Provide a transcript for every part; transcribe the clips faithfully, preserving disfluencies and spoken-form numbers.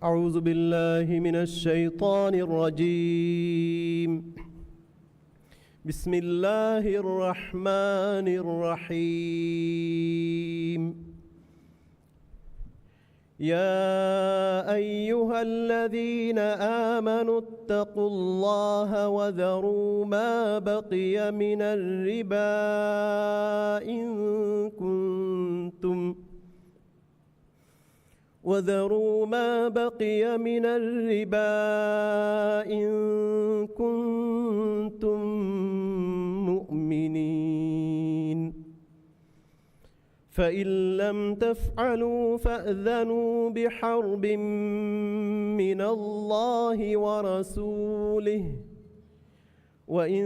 أعوذ بالله من الشيطان الرجيم. بسم الله الرحمن الرحيم. يا أيها الذين آمنوا اتقوا الله وذروا ما بقي من الربا إن كنتم وذروا ما بقي من الربا إن كنتم مؤمنين. فإن لم تفعلوا فأذنوا بحرب من الله ورسوله، وإن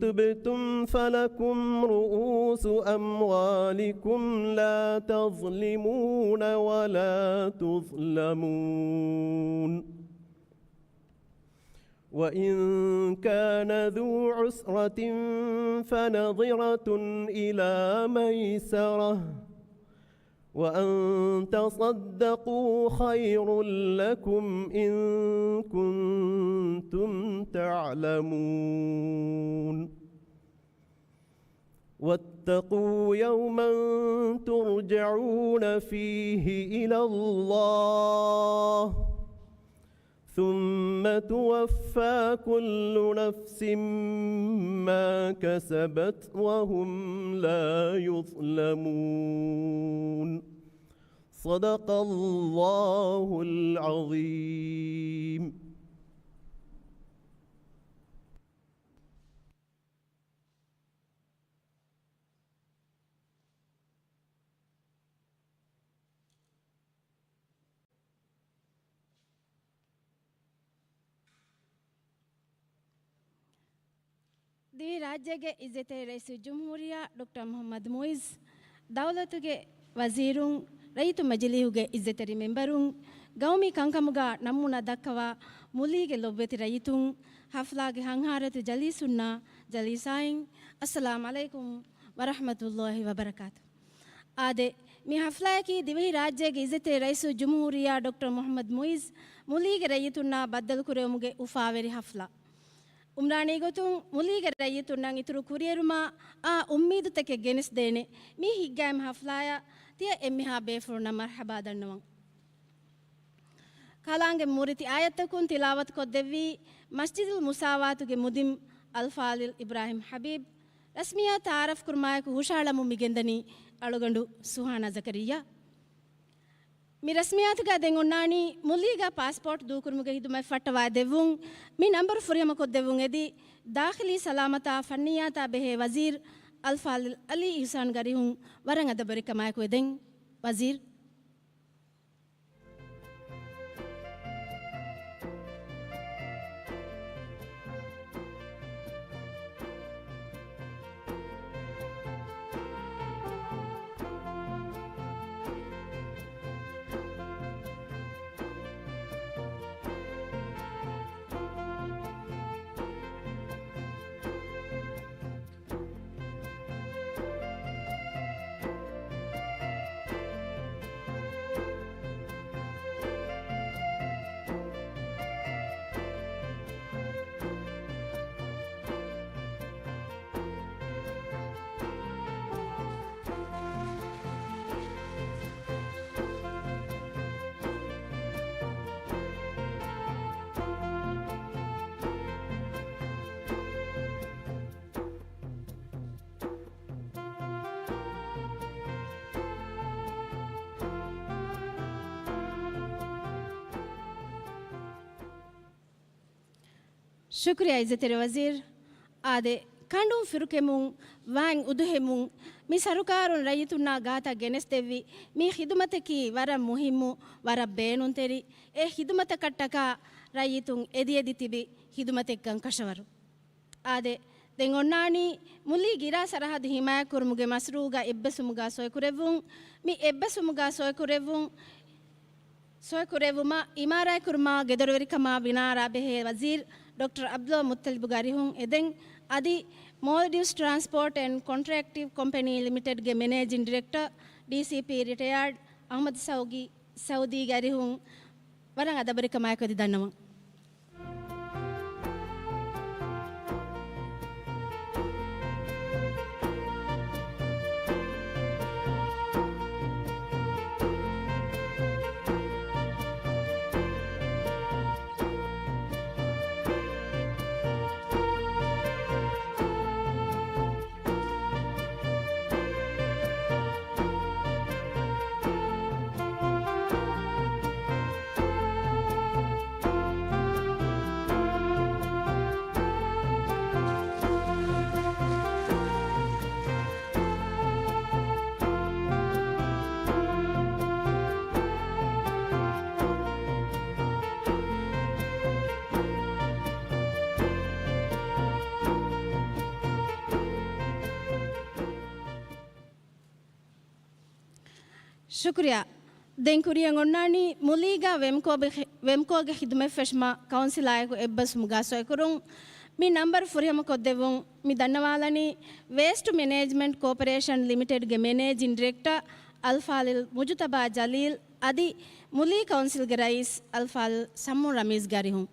تبتم فلكم رؤوس أموالكم لا تظلمون ولا تظلمون. وإن كان ذو عسرة فنظرة إلى ميسرة، وأن تصدقوا خير لكم إن كنتم تعلمون. واتقوا يوما ترجعون فيه إلى الله، ثم توفى كل نفس ما كسبت وهم لا يظلمون. صدق الله العظيم. ދިވެހި ރާއްޖޭގެ އިއްޒަތްތެރި ރައީސުލްޖުމްހޫރިއްޔާ ޑޮކްޓަރ މުޙައްމަދު މުޢިއްޒު، ދައުލަތުގެ ވަޒީރުން، ރައްޔިތު މަޖިލީހުގެ އިއްޒަތްތެރި މެމްބަރުން، ގައުމީ ކަންކަމުގަ ނަމޫނާ ދައްކަވާ މުލީގެ ލޮބުވެތި ރައްޔިތުން، ހަފްލާގެ ހަންހާރަތު ޖަލީސުންނާ ޖަލީސާއިން، އައްސަލާމު ޢަލައިކުމް ވަރަޙްމަތުﷲި ވަބަރަކާތު. އާދެ، މި ހަފްލާއަކީ ދިވެހި ރާއްޖޭގެ އިއްޒަތްތެރި ރައީސުލްޖުމްހޫރިއްޔާ ޑޮކްޓަރ މުޙައްމަދު މުޢިއްޒު މުލީގެ ރައްޔިތުންނާ ބައްދަލުކުރެވުމުގެ އުފާވެރި ހަފްލާ. އުމްރާނީ ގޮތުން މުލީގެ ރައްޔިތުންނަށް އިތުރު ކުރިއެރުމާ އާ އުއްމީދުތަކެއް ގެނެސްދޭނެ މި ހިތްގައިމު ހަފްލާއަށް ތިޔަ އެންމެހާ ބޭފުޅުންނަށް މަރްޙަބާ ދަންނަވަން. ކަލާނގެ މޫރިތި އާޔަތްތަކުން ތިލާވަތުކޮށްދެއްވީ މަސްޖިދުލް މުސާވާތުގެ މުދިން އަލްފާޟިލް އިބްރާހިމް ޙަބީބް. ރަސްމިއްޔާތު ތަޢާރަފް ކުރުމާއެކު ހުށަހަޅަމުން މިގެންދަނީ އަޅުގަނޑު ސުހާނާ ޒަކަރިއްޔާ. މި ރަސްމިއްޔާތުގަ ދެން އޮންނާނީ މުލީގަ ޕާސްޕޯޓް ދޫކުރުމުގެ ހިދުމަތް ފައްޓަވާދެއްވުން. މި ނަންބަރު ފުރިހަމަކޮށްދެއްވުން އެދި، ދާޚިލީ ސަލާމަތާ ފަންނިއްޔާތާ ބެހޭ ވަޒީރު އަލްފާޟިލް ޢަލީ އިޙްސާން ގަރިހުން ވަރަށް އަދަބުވެރިކަމާއެކު އެދެން. ވަޒީރު. ޝުކުރިއްޔާ އިއްޒަތްތެރި ވަޒީރު. އާދެ، ކަނޑުން ފިރުކެމުން، ވާން އުދުހެމުން، މި ސަރުކާރުން ރައްޔިތުންނާ ގާތަށް ގެނެސްދެއްވި މި ޚިދުމަތަކީ ވަރަށް މުހިއްމު، ވަރަށް ބޭނުންތެރި. އެ ޚިދުމަތަކަށްޓަކާ ރައްޔިތުން އެދިއެދި ތިބި ޚިދުމަތެއްކަން ކަށަވަރު. އާދެ، ދެން އޮންނާނީ މުލީ ގިރާ ސަރަހައްދު ޙިމާޔަތްކުރުމުގެ މަޝްރޫޢުގަ އެއްބަސްވުމުގަ ސޮއިކުރެއްވުން. މި އެއްބަސްވުމުގަ ސޮއިކުރެއްވުން، ސޮއިކުރެއްވުމަށް އިމާރާތްކުރުމާ ގެދޮރުވެރިކަމާ ބިނާއަރާ ބެހޭ ވަޒީރު ޑޮކްޓަރ ޢަބްދުﷲ މުއްތަލިބު ގަރިހުން އެދެން، އަދި މޯލްޑިވްސް ޓްރާންސްޕޯޓް އެންޑް ކޮންޓްރެކްޓިވް ކޮމްޕެނީ ލިމިޓެޑްގެ މެނޭޖިން ޑިރެކްޓަރ، ޑީސީޕީ ރިޓަޔާޑް އަޙްމަދު ސައުދީ، ސައުދީ ގަރިހުން ވަރަށް އަދަބުރިކަމާއެކު އެދި ދަންނަވަން. ޝުކުރިއްޔާ. ދެން ކުރިއަށް އޮންނާނީ މުލީގާ ވެމްކޯބެ-، ވެމްކޯގެ ޚިދުމަތް ފެށުމަށް ކައުންސިލާއެކު އެއްބަސްވުމުގާ ސޮއިކުރުން. މި ނަންބަރު ފުރިހަމަކޮށްދެއްވުން. މި ދަންނަވާލަނީ ވޭސްޓް މެނޭޖްމަންޓް ކޯޕަރޭޝަން ލިމިޓެޑްގެ މެނޭޖިން ޑިރެކްޓަރ އަލްފާޟިލް މުޖުތަބާ ޖަލީލް އަދި މުލީ ކައުންސިލްގެ ރައީސް އަލްފާޟިލް ސަމްއު ރަމީޒްގެ އަރިހުން.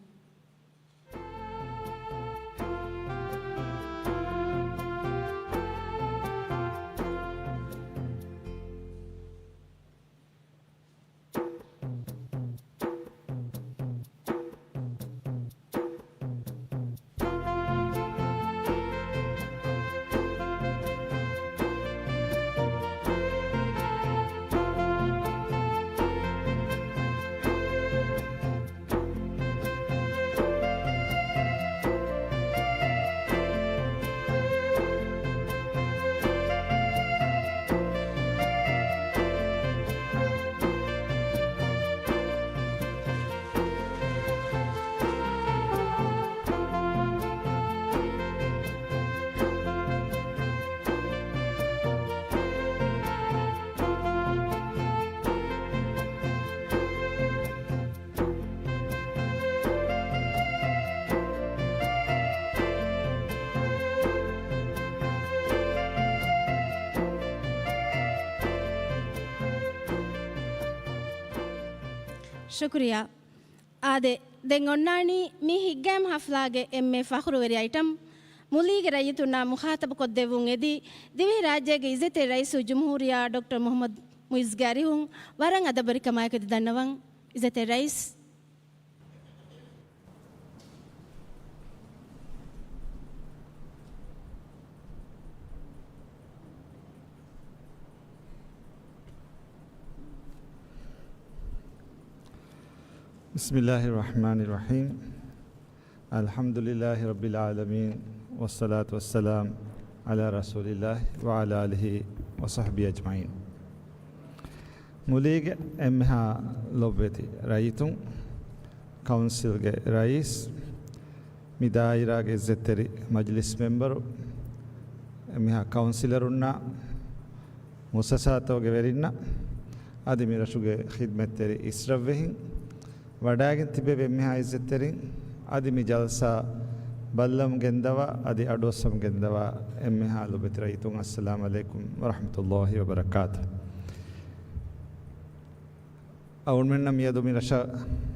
ޝުކުރިއްޔާ. އާދެ، ދެން އޮންނާނީ މި ހިތްގައިމު ހަފްލާގެ އެންމެ ފަޚުރުވެރި އައިޓަމް، މުލީގެ ރައްޔިތުންނާ މުޚާތަބުކޮށްދެއްވުން އެދި، ދިވެހިރާއްޖޭގެ އިއްޒަތްތެރި ރައީސުލް ޖުމްހޫރިއްޔާ ޑޮކްޓަރ މުޙައްމަދު މުޢިއްޒުގެ އަރިހުން ވަރަށް އަދަބުވެރިކަމާއެކު އެދި ދަންނަވަން. އިއްޒަތްތެރި ރައީސް. بسم الله الرحمن الرحيم. الحمد لله رب العالمين، والصلاة والسلام على رسول الله وعلى آله وصحبه أجمعين. މުލީގެ އެންމެހާ ލޮބުވެތި ރައްޔިތުން، ކައުންސިލްގެ ރައީސް، މި ދާއިރާގެ އިއްޒަތްތެރި މަޖިލިސް މެމްބަރު، އެންމެހާ ކައުންސިލަރުންނާ، މުއައްސަސާތަކުގެ ވެރިންނަށް، އަދި މި ރަށުގެ ޚިދްމަތްތެރި އިސްރަށްވެހިން، ވަޑައިގެން ތިބެވި އެންމެހާ އިއްޒަތްތެރިން، އަދި މި ޖަލްސާ ބައްލަވަމުން ގެންދަވާ، އަދި އަޑުއައްސަމުން ގެންދަވާ އެންމެހާ ލޮބުވެތި ރައްޔިތުން، އައްސަލާމް ޢަލައިކުމް ވަރަޙްމަތުﷲ ވަބަރަކާތު. އަޅުގަނޑުމެންނަށް މިއަދު މި ރަށަށް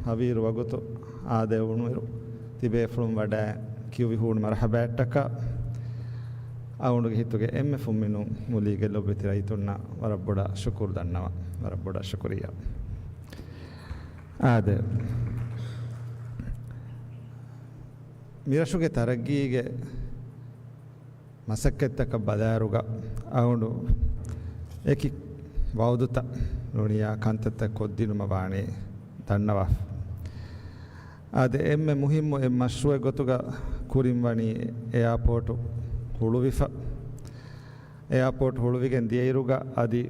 ހަވީރު ވަގުތު އާދެވުނުއިރު، ތިބޭފުޅުން ވަޑައި ކިޔުވި ހޫނު މަރުޙަބާއަށްޓަކާ، އަޅުގަނޑުގެ ހިތުގެ އެންމެ ފުންމިނުން މުލީގެ ލޮބުވެތި ރައްޔިތުންނަށް ވަރަށް ބޮޑަށް ޝުކުރު ދަންނަވަން. ވަރަށް ބޮޑަށް ޝުކުރިއްޔާ. އާދެ، މިރަށުގެ ތަރައްގީގެ މަސައްކަތްތަކަށް ބަލާއިރުގަ އަޅުގަނޑު އެކި ވައުދުތައް ނޫނިޔާ ކަންތައްތައް ކޮށްދިނުމަށް ވާނީ ދަންނަވާފަ. އާދެ، އެންމެ މުހިއްމު އެއް މަޝްރޫޢެއް ގޮތުގަ ކުރިން ވަނީ އެއާޕޯޓު ހުޅުވިފަ. އެއާޕޯޓް ހުޅުވިގެން ދިޔައިރުގަ އަދި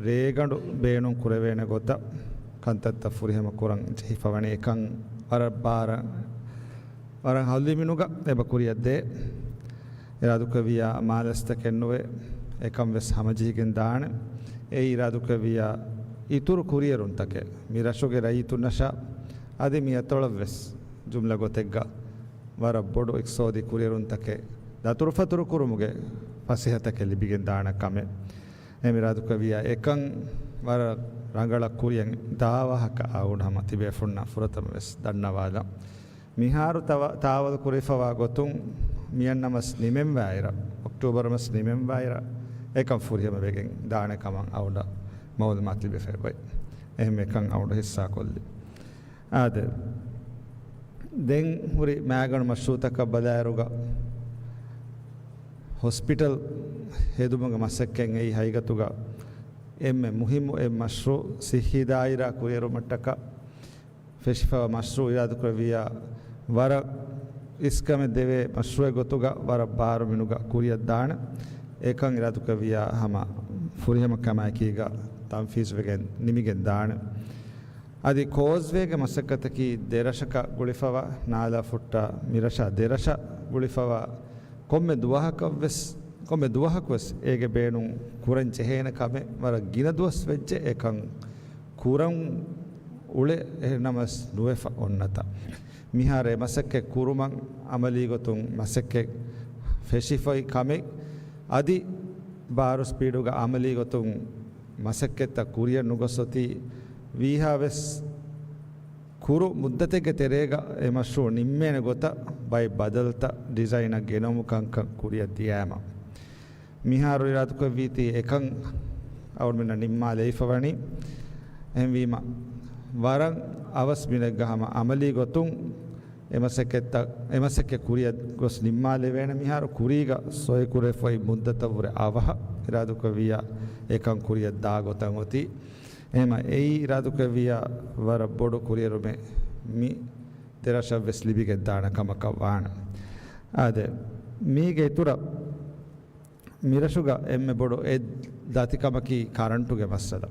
ރޭގަނޑު ބޭނުން ކުރެވޭނެ ގޮތަށް ކަންތައްތައް ފުރިހަމަ ކުރަން ޖެހިފަވަނީ. އެކަން ވަރަށް ބާރަށް، ވަރަށް ހަލުލިމިނުގަ އެބަ ކުރިއަށް ދޭ. އިރާދުކުރެއްވިއްޔާ މާލަސްތަކެއް ނުވެ، އެކަން ވެސް ހަމަޖެހިގެން ދާނެ. އެއީ އިރާދުކުރެއްވިއްޔާ އިތުރު ކުރިއެރުންތަކެއް މި ރަށުގެ ރައްޔިތުންނަށާ އަދި މި އަތޮޅަށް ވެސް ޖުމްލަ ގޮތެއްގަ ވަރަށް ބޮޑު އިޤްތިޞާދީ ކުރިއެރުންތަކެއް ދަތުރުފަތުރު ކުރުމުގެ ފަސޭހަތަކެއް ލިބިގެން ދާނެ ކަމެއް. އެހެން އިރާދުކުރެއްވިއްޔާ އެކަން ވަރަށް ރަނގަޅަށް ކުރިއަށް ދާ ވާހަކަ އަޅުގަނޑު ހަމަ ތިބޭފުންނަށް ފުރަތަމަ ވެސް ދަންނަވާލަން. މިހާރު ތަވަ-، ތާވަލު ކުރެވިފަވާ ގޮތުން މިއަންނަމަސް ނިމެންވާއިރަށް، އޮކްޓޫބަރު މަސް ނިމެންވާއިރަށް އެކަން ފުރިހަމަ ވެގެން ދާނެ ކަމަށް އަޅުގަނޑަށް މައުލޫމާތު ލިބިފައި އޮތް. އެހެން އެކަން އަޅުގަނޑު ހިއްސާކޮށްލި. އާދެ، ދެން ހުރި މާގަނޑު މަޝްރޫޢުތަކަށް ބަލާއިރުގަ، ހޮސްޕިޓަލް ހެދުމުގެ މަސައްކަތް އެއީ ހަގީގަތުގަ އެންމެ މުހިއްމު އެއް މަޝްރޫޢު. ޞިއްޙީ ދާއިރާ ކުރިއެރުމަށްޓަކާ ފެށިފައިވާ މަޝްރޫޢު އިރާދަކުރެއްވިއްޔާ، ވަރަށް އިސްކަމެއް ދެވޭ މަޝްރޫޢެއް ގޮތުގަ ވަރަށް ބާރު މިނުގަ ކުރިއަށް ދާނެ. އެކަން އިރާދަކުރެއްވިއްޔާ ހަމަ ފުރިހަމަ ކަމާއެކީގަ ތަންފީޒުވެގެން ނިމިގެން ދާނެ. އަދި ކޯސްވޭގެ މަސައްކަތަކީ ދެ ރަށަކަށް ގުޅިފަވާ، ނާލާ ފުއްޓާ މި ރަށާ ދެ ރަށަށް ގުޅިފަވާ، ކޮންމެ ދުވަހަކަށް ވެސް، ކޮންމެ ދުވަހަކު ވެސް އޭގެ ބޭނުން ކުރަން ޖެހޭނެ ކަމެއް ވަރަށް ގިނަ ދުވަސް ވެއްޖެ. އެކަން ކުރަން އުޅެ، އެހެންނަމަސް ނުވެފަ އޮންނަތާ. މިހާރު އެ މަސައްކަތް ކުރުމަށް އަމަލީ ގޮތުން މަސައްކަތް ފެށިފައި ކަމެއް، އަދި ބާރު ސްޕީޑުގަ އަމަލީ ގޮތުން މަސައްކަތްތައް ކުރިއަށް ނުގޮސް އޮތީ، ވީހާވެސް ކުރު މުއްދަތެއްގެ ތެރޭގަ އެ މަޝްރޫޢު ނިންމޭނެ ގޮތަށް ބައެއް ބަދަލުތައް، ޑިޒައިނަށް ގެނައުމު ކަންކަން ކުރިއަށް ދިޔައިމަ. މިހާރު އިރާދަކުރެއްވީތީ އެކަން އަޅުގަނޑުމެންނަށް ނިންމާލައިފަ ވަނީ. އެހެންވީމަ، ވަރަށް އަވަސް މިނެއްގަ ހަމަ އަމަލީ ގޮތުން އެ މަސައްކަތްތައް، އެ މަސައްކަތް ކުރިއަށް ގޮސް ނިންމާލެވޭނެ. މިހާރު ކުރީގަ ސޮއިކުރެފައި މުއްދަތަށްވުރެ އަވަހަށް އިރާދަކުރެއްވިއްޔާ އެކަން ކުރިއަށް ދާ ގޮތަށް އޮތީ. އެހެމަ އެއީ އިރާދަކުރެއްވިއްޔާ ވަރަށް ބޮޑު ކުރިއެރުމެއް މި ދެރަށަށްވެސް ލިބިގެން ދާނެ ކަމަކަށް ވާނެ. އާދެ، މީގެ އިތުރަށް މިރަށުގަ އެންމެ ބޮޑު އެއް ދަތިކަމަކީ ކަރަންޓުގެ މައްސަލަ.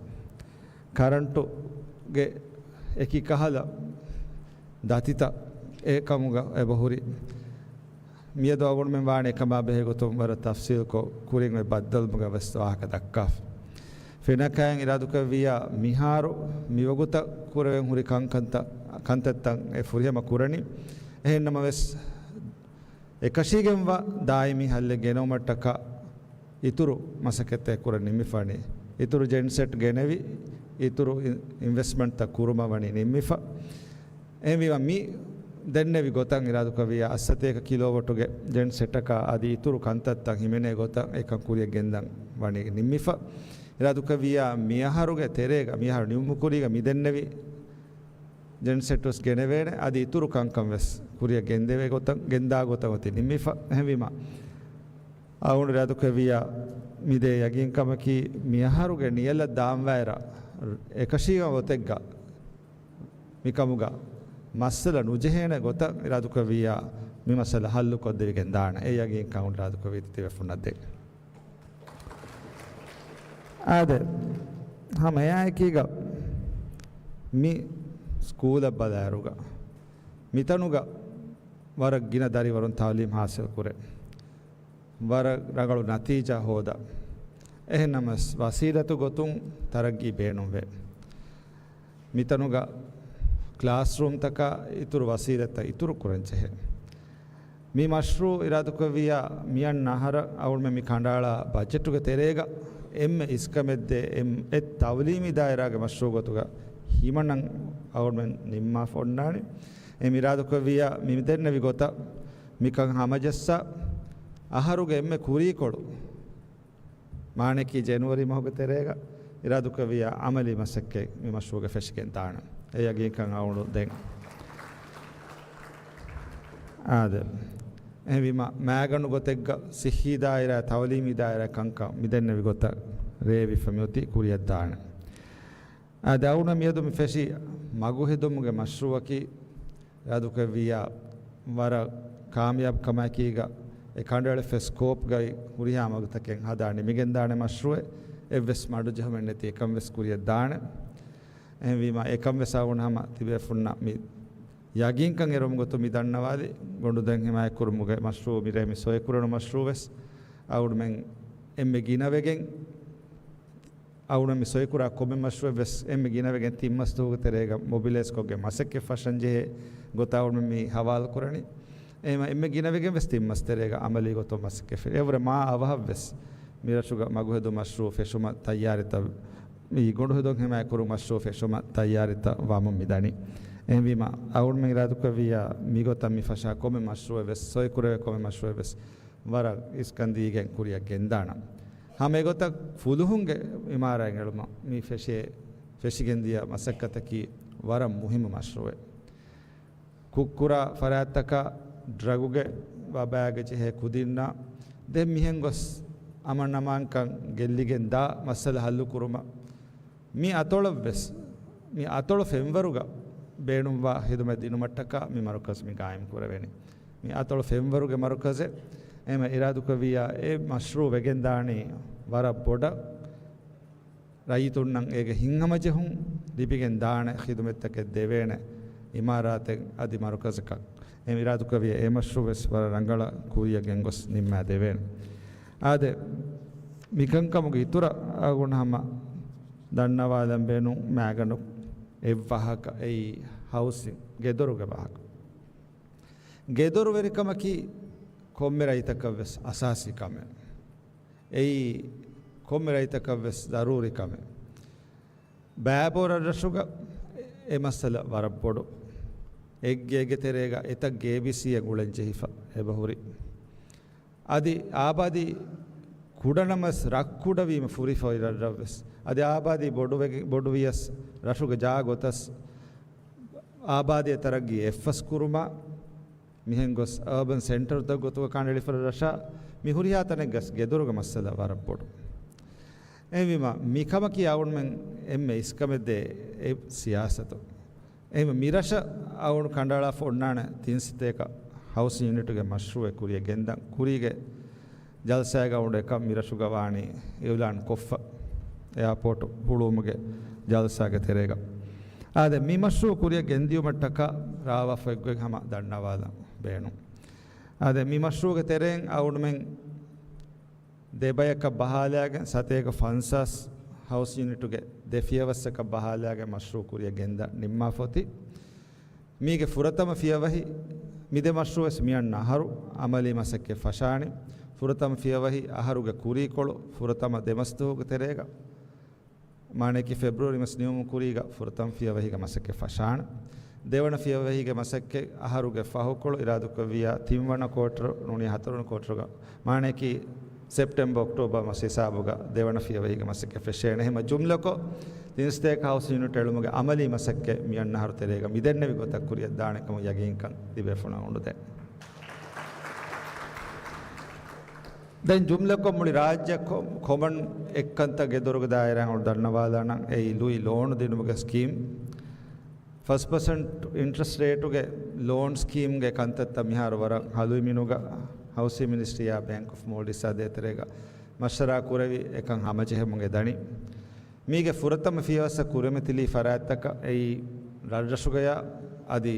ކަރަންޓުގެ އެކި ކަހަލަ ދަތިތައް އެކަމުގަ އެބަހުރި. މިއަދު އަޅުގަނޑުމެން ވާނެ އެކަމާ ބެހޭ ގޮތުން ވަރަށް ތަފްސީލްކޮށް ކުރިން އޮތް ބައްދަލުމުގަ ވެސް ވާހަކަ ދައްކާފަ. ފެނަކައިން އިރާދަކުރެއްވިއްޔާ މިހާރު މިވަގުތަށް ކުރެވެން ހުރި ކަންކަންތައް، ކަންތައްތައް އެ ފުރިހަމަ ކުރަނީ. އެހެންނަމަވެސް، އެކަށީގެންވާ ދާއިމީ ހައްލެއް ގެނައުމަށްޓަކާ އިތުރު މަސައްކަތްތައް ކުރަން ނިންމިފަނީ. އިތުރު ޖެންސެޓް ގެނެވި، އިތުރު އިން-، އިންވެސްޓްމަންޓްތައް ކުރުމަށް ވަނީ ނިންމިފަ. އެހެންވީމަ މި ދެންނެވި ގޮތަށް އިރާދަކުރެއްވިއްޔާ އަށްސަތޭކަ ކިލޯވަޓުގެ ޖެންސެޓަކާ އަދި އިތުރު ކަންތައްތައް ހިމެނޭ ގޮތަށް އެކަން ކުރިއަށް ގެންދަން ވަނީ ނިންމިފަ. އިރާދަކުރެއްވިއްޔާ މިއަހަރުގެ ތެރޭގަ، މިއަހަރު ނިމުމުކުރީގަ މި ދެންނެވި ޖެންސެޓް ވެސް ގެނެވޭނެ، އަދި އިތުރު ކަންކަން ވެސް ކުރިއަށް ގެންދެވޭ ގޮތަށް، ގެންދާ ގޮތަށް އޮތީ ނިންމިފަ. އެހެންވީމަ، އަޅުގަނޑު އިރާދަކުރެއްވިއްޔާ މިދޭ ޔަގީންކަމަކީ، މިއަހަރުގެ ނިޔަލަށް ދާންވާއިރަށް އެކަށީގެންވާ ގޮތެއްގަ މިކަމުގަ މައްސަލަ ނުޖެހޭނެ ގޮތަށް އިރާދަކުރެއްވިއްޔާ، މި މައްސަލަ ހައްލުކޮށްދެވިގެން ދާނެ. އެ ޔަގީންކަން އިރާދަކުރެއްވީތީ ތިބޭފުޅުން އަދި. އާދެ، ހަމަ އެއާއެކީގަ މި ސްކޫލަށް ބަލާއިރުގަ މިތަނުގަ ވަރަށް ގިނަ ދަރިވަރުން ތައުލީމް ހާސިލް ކުރޭ. ވަރަށް ރަނގަޅު ނަތީޖާ ހޯދާ. އެހެންނަމަވެސް، ވަސީލަތު ގޮތުން ތަރައްގީ ބޭނުންވޭ. މިތަނުގަ ކްލާސްރޫމްތަކާ އިތުރު ވަސީލަތްތައް އިތުރު ކުރަން ޖެހޭ. މި މަޝްރޫޢު އިރާދަކުރެއްވިއްޔާ، މިއަންނަ އަހަރަށް އަޅުގަނޑުމެން މި ކަނޑައަޅާ ބަޖެޓުގެ ތެރޭގަ އެންމެ އިސްކަމެއްދޭ އެއް، އެއް ތައުލީމީ ދާއިރާގެ މަޝްރޫޢު ގޮތުގަ ހިމަނަން އަޅުގަނޑުމެން ނިންމާފަ އޮންނާނީ. އެ މި އިރާދަކުރެއްވިއްޔާ، މި ދެންނެވި ގޮތަށް މިކަން ހަމަޖައްސާ، އަހަރުގެ އެންމެ ކުރީކޮޅު މާނައަކީ ޖެނުއަރީ މަހުގެ ތެރޭގަ އިރާދަކުރެއްވިއްޔާ، އަމަލީ މަސައްކަތް މި މަޝްރޫޢުގަ ފެށިގެން ދާނަން. އެ ޔަގީންކަން އަޅުގަނޑު ދެން. އާދެ. އެހެންވީމަ، މާގަނޑު ގޮތެއްގަ ސިއްހީ ދާއިރާ، ތައުލީމީ ދާއިރާ ކަންކަން މި ދެންނެވި ގޮތަށް ރޭވިފަ މިއޮތީ ކުރިއަށް ދާނެ. އާދެ، އަޅުގަނޑަށް މިއަދު މި ފެށި މަގުހެދުމުގެ މަޝްރޫޢަކީ، އިރާދަކުރެއްވިއްޔާ، ވަރަށް ކާމިޔާބު ކަމާއެކީގަ އެ ކަނޑައެޅިފަ ސްކޯޕްގައި ހުރިހާ މަގުތަކެއް ހަދާ ނިމިގެންދާނެ މަޝްރޫޢެއް. އެއްވެސް މަޑުޖެހުމެއް ނެތި އެކަން ވެސް ކުރިއަށް ދާނެ. އެހެންވީމަ، އެކަން ވެސް އަޅުގަނޑު ހަމަ ތިބޭފުންނަށް މި ޔަގީންކަން އެރުމުގެ ގޮތުން މި ދަންނަވާލި. ގޮނޑުދޮށް ހިމާޔަތްކުރުމުގެ މަޝްރޫޢު، މިރޭ މި ސޮއިކުރެވުނު މަޝްރޫޢު ވެސް އަޅުގަނޑުމެން އެންމެ ގިނަވެގެން އަޅުގަނޑު މި ސޮއިކުރާ ކޮންމެ މަޝްރޫޢެއް ވެސް އެންމެ ގިނަވެގެން ތިން މަސް ދުވަހުގެ ތެރޭގަ މޮބިލައިޒްކޮށްގެން މަސައްކަތް ފަށަން ޖެހޭ ގޮތަށް އަޅުގަނޑު މި ހަވާލު ކުރަނީ. އެހެމަ އެންމެ ގިނަވެގެން ވެސް ތިން މަސް ތެރޭގަ އަމަލީ ގޮތުން މަސައްކަތް ފެށި. އެއަށްވުރެ މާ އަވަހަށް ވެސް މިރަށުގަ މަގުހެދު މަޝްރޫޢު ފެށުމަށް ތައްޔާރީތައް އީ ގޮނޑު ހެދުން ހިމާޔަތްކުރުން މަޝްރޫއު ފެށުމަށް ތައްޔާރީތައް ވަމުން މިދަނީ. އެހެންވީމަ، އަޅުގަނޑުމެން އިރާދަކުރެއްވިއްޔާ މިގޮތަށް މި ފަށާ ކޮންމެ މަޝްރޫއެއް ވެސް، ސޮއިކުރެވޭ ކޮންމެ މަޝްރޫއެއް ވެސް ވަރަށް އިސްކަން ދީގެން ކުރިއަށް ގެންދާނަން. ހަމަ އެގޮތަށް ފުލުހުންގެ އިމާރާތް އެޅުމަށް މި ފެށޭ، ފެށިގެންދިޔަ މަސައްކަތަކީ ވަރަށް މުހިއްމު މަޝްރޫއެއް. ކުށްކުރާ ފަރާތްތަކަށް ޑްރަގުގެ ވަބާގެ ޖެހޭ ކުދިންނަށް ދެން މިހެން ގޮސް އަމަން އަމާންކަން ގެއްލިގެން ދާ މައްސަލަ ހައްލުކުރުމަށް މި އަތޮޅަށްވެސް، މި އަތޮޅު ފެންވަރުގަ ބޭނުންވާ ހިދުމަތް ދިނުމަށްޓަކާ މި މަރުކަޒު މި ގާއިމް ކުރެވެނީ. މި އަތޮޅު ފެންވަރުގެ މަރުކަޒެއް. އެހެންވީމަ އިރާދަކުރެއްވިއްޔާ އެ މަޝްރޫއު ވެގެންދާނީ ވަރަށް ބޮޑަށް ރައްޔިތުންނަށް އޭގެ ހިތްހަމަޖެހުން ލިބިގެން ދާނެ ޚިދުމަތްތަކެއް ދެވޭނެ އިމާރާތެއް އަދި މަރުކަޒަކަށް. އެ އިރާދަކުރެއްވިއްޔާ އެ މަޝްރޫއު ވެސް ވަރަށް ރަނގަޅަށް ކުރިއަށް ގެންގޮސް ނިންމާ ދެވޭނެ. އާދެ، މިކަންކަމުގެ އިތުރަށް އަޅުގަނޑު ހަމަ ދަންނަވާލަން ބޭނުން މާގަނޑު އެއްވާހަކަ އެއީ ހައުސިން، ގެދޮރުގެ ވާހަކަ. ގެދޮރުވެރިކަމަކީ ކޮންމެ ރައްޔިތަކަށް ވެސް އަސާސީ ކަމެއް. އެއީ ކޮންމެ ރައްޔިތަކަށް ވެސް ޟަރޫރީ ކަމެއް. ބައިބޯ ރަށްރަށުގަ އެ މައްސަލަ ވަރަށް ބޮޑު. އެއްގޭގެ ތެރޭގަ އެތައް ގޭބިސީއެއް އުޅެން ޖެހިފަ އެބަހުރި. އަދި އާބާދީ ކުޑަނަމަވެސް ރަށް ކުޑަވީމަ ފުރިފަ އޮތް ރަށްރަށްވެސް. އަދި އާބާދީ ބޮޑުވެގެ-، ބޮޑުވިޔަސް ރަށުގެ ޖާ ގޮތަސް އާބާދީ ތަރައްގީ އެއްފަސް ކުރުމަށް މިހެން ގޮސް އާބަން ސެންޓަރުތައް ގޮތުގަ ކަނޑައެޅިފަ ރަށަށް މި ހުރިހާ ތަނެއްގަސް ގެދޮރުގެ މައްސަލަ ވަރަށް ބޮޑު. އެހެންވީމަ، މިކަމަކީ އަޅުގަނޑުމެން އެންމެ އިސްކަމެއްދޭ އެ ސިޔާސަތު. އެހެންވީމަ، މިރަށަށް އަޅުގަނޑު ކަނޑައަޅާފަ އޮންނާނެ ތިން ސަތޭކަ ހައުސިން ޔުނިޓުގެ މަޝްރޫއެއް ކުރިއަށް ގެންދަން. ކުރީގެ ޖަލްސާގަ އުޑައެކަށް މިރަށުގަ ވާނީ އިއުލާން ކޮށްފަ، އެއާޕޯޓު ހުޅުވުމުގެ ޖަލްސާގެ ތެރޭގަ. އާދެ، މި މަޝްރޫއު ކުރިއަށް ގެންދިއުމަށްޓަކާ ރާވާފައިގޮތް ހަމަ ދަންނަވާލަން ބޭނުން. އާދެ، މި މަޝްރޫއުގެ ތެރެއިން އަޅުގަނޑުމެން ދެބަޔަކަށް ބަހާލާގެން ސަތޭކަ ފަންސާސް ހައުސް ޔުނިޓުގެ ދެ ފިޔަވައްސަކަށް ބަހާލާގެން މަޝްރޫއު ކުރިއަށް ގެންދަން ނިންމާފަ އޮތީ. މީގެ ފުރަތަމަ ފިޔަވަހި މި ދެ މަޝްރޫއުވެސް މިއަންނަ އަހަރު އަމަލީ މަސައްކަތް ފަށާނީ. ފުރަތަމަ ފިޔަވަހި އަހަރުގެ ކުރީކޮޅު ފުރަތަމަ ދެ މަސްދުވަހުގެ ތެރޭގަ، މާނައަކީ ފެބްރުއަރީ މަސް ނިމުމުން ކުރީގަ ފުރަތަމަ ފިޔަވަހީގެ މަސައްކަތް ފަށާނެ. ދެވަނަ ފިޔަވަހީގެ މަސައްކަތް އަހަރުގެ ފަހުކޮޅު އިރާދަކުރެއްވިއްޔާ ތިންވަނަ ކޯޓަރު ނޫނީ ހަތަރުވަނަ ކޯޓަރުގަ، މާނައަކީ ސެޕްޓެމްބަރ އޮކްޓޯބަރ މަސް ހިސާބުގަ ދެވަނަ ފިޔަވަހީގެ މަސައްކަތް ފެށޭނެ. އެހެންމަ ޖުމްލަކޮށް، ތިން ސަތޭކަ ހައުސް ޔުނިޓް އެޅުމުގެ އަމަލީ މަސައްކަތް މިއަންނަ އަހަރު ތެރޭގަ މިދެންނެވި ގޮތަށް ކުރިއަށް ދާނެ ކަމަށް ޔަގީންކަން ތިބޭފުޅުންނަށް އުނދަން. ދެން ޖުމްލަކޮށް މުޅި ރާއްޖެ ކޮ-، ކޮމަން އެއްކަންތައް ގެދޮރުގެ ދާއިރާއިން އަޅުގަނޑު ދަންނަވާލާނަން، އެއީ ލުއި ލޯނު ދިނުމުގެ ސްކީމް. ފަސް ޕަސެންޓް އިންޓްރެސްޓް ރޭޓުގެ ލޯން ސްކީމްގެ ކަންތައްތައް މިހާރު ވަރަށް ހަލުވި މިނުގަ ހައުސިން މިނިސްޓްރީއާ ބޭންކް އޮފް މޯލްޑިވްސްއާ ދޭތެރޭގަ މަޝްވަރާ ކުރެވި އެކަން ހަމަޖެހެމުން އެދަނީ. މީގެ ފުރަތަމަ ފިޔަވައްސަށް ކުރިމަތިލީ ފަރާތްތަކަށް އެއީ ރަށްރަށުގަޔާ އަދި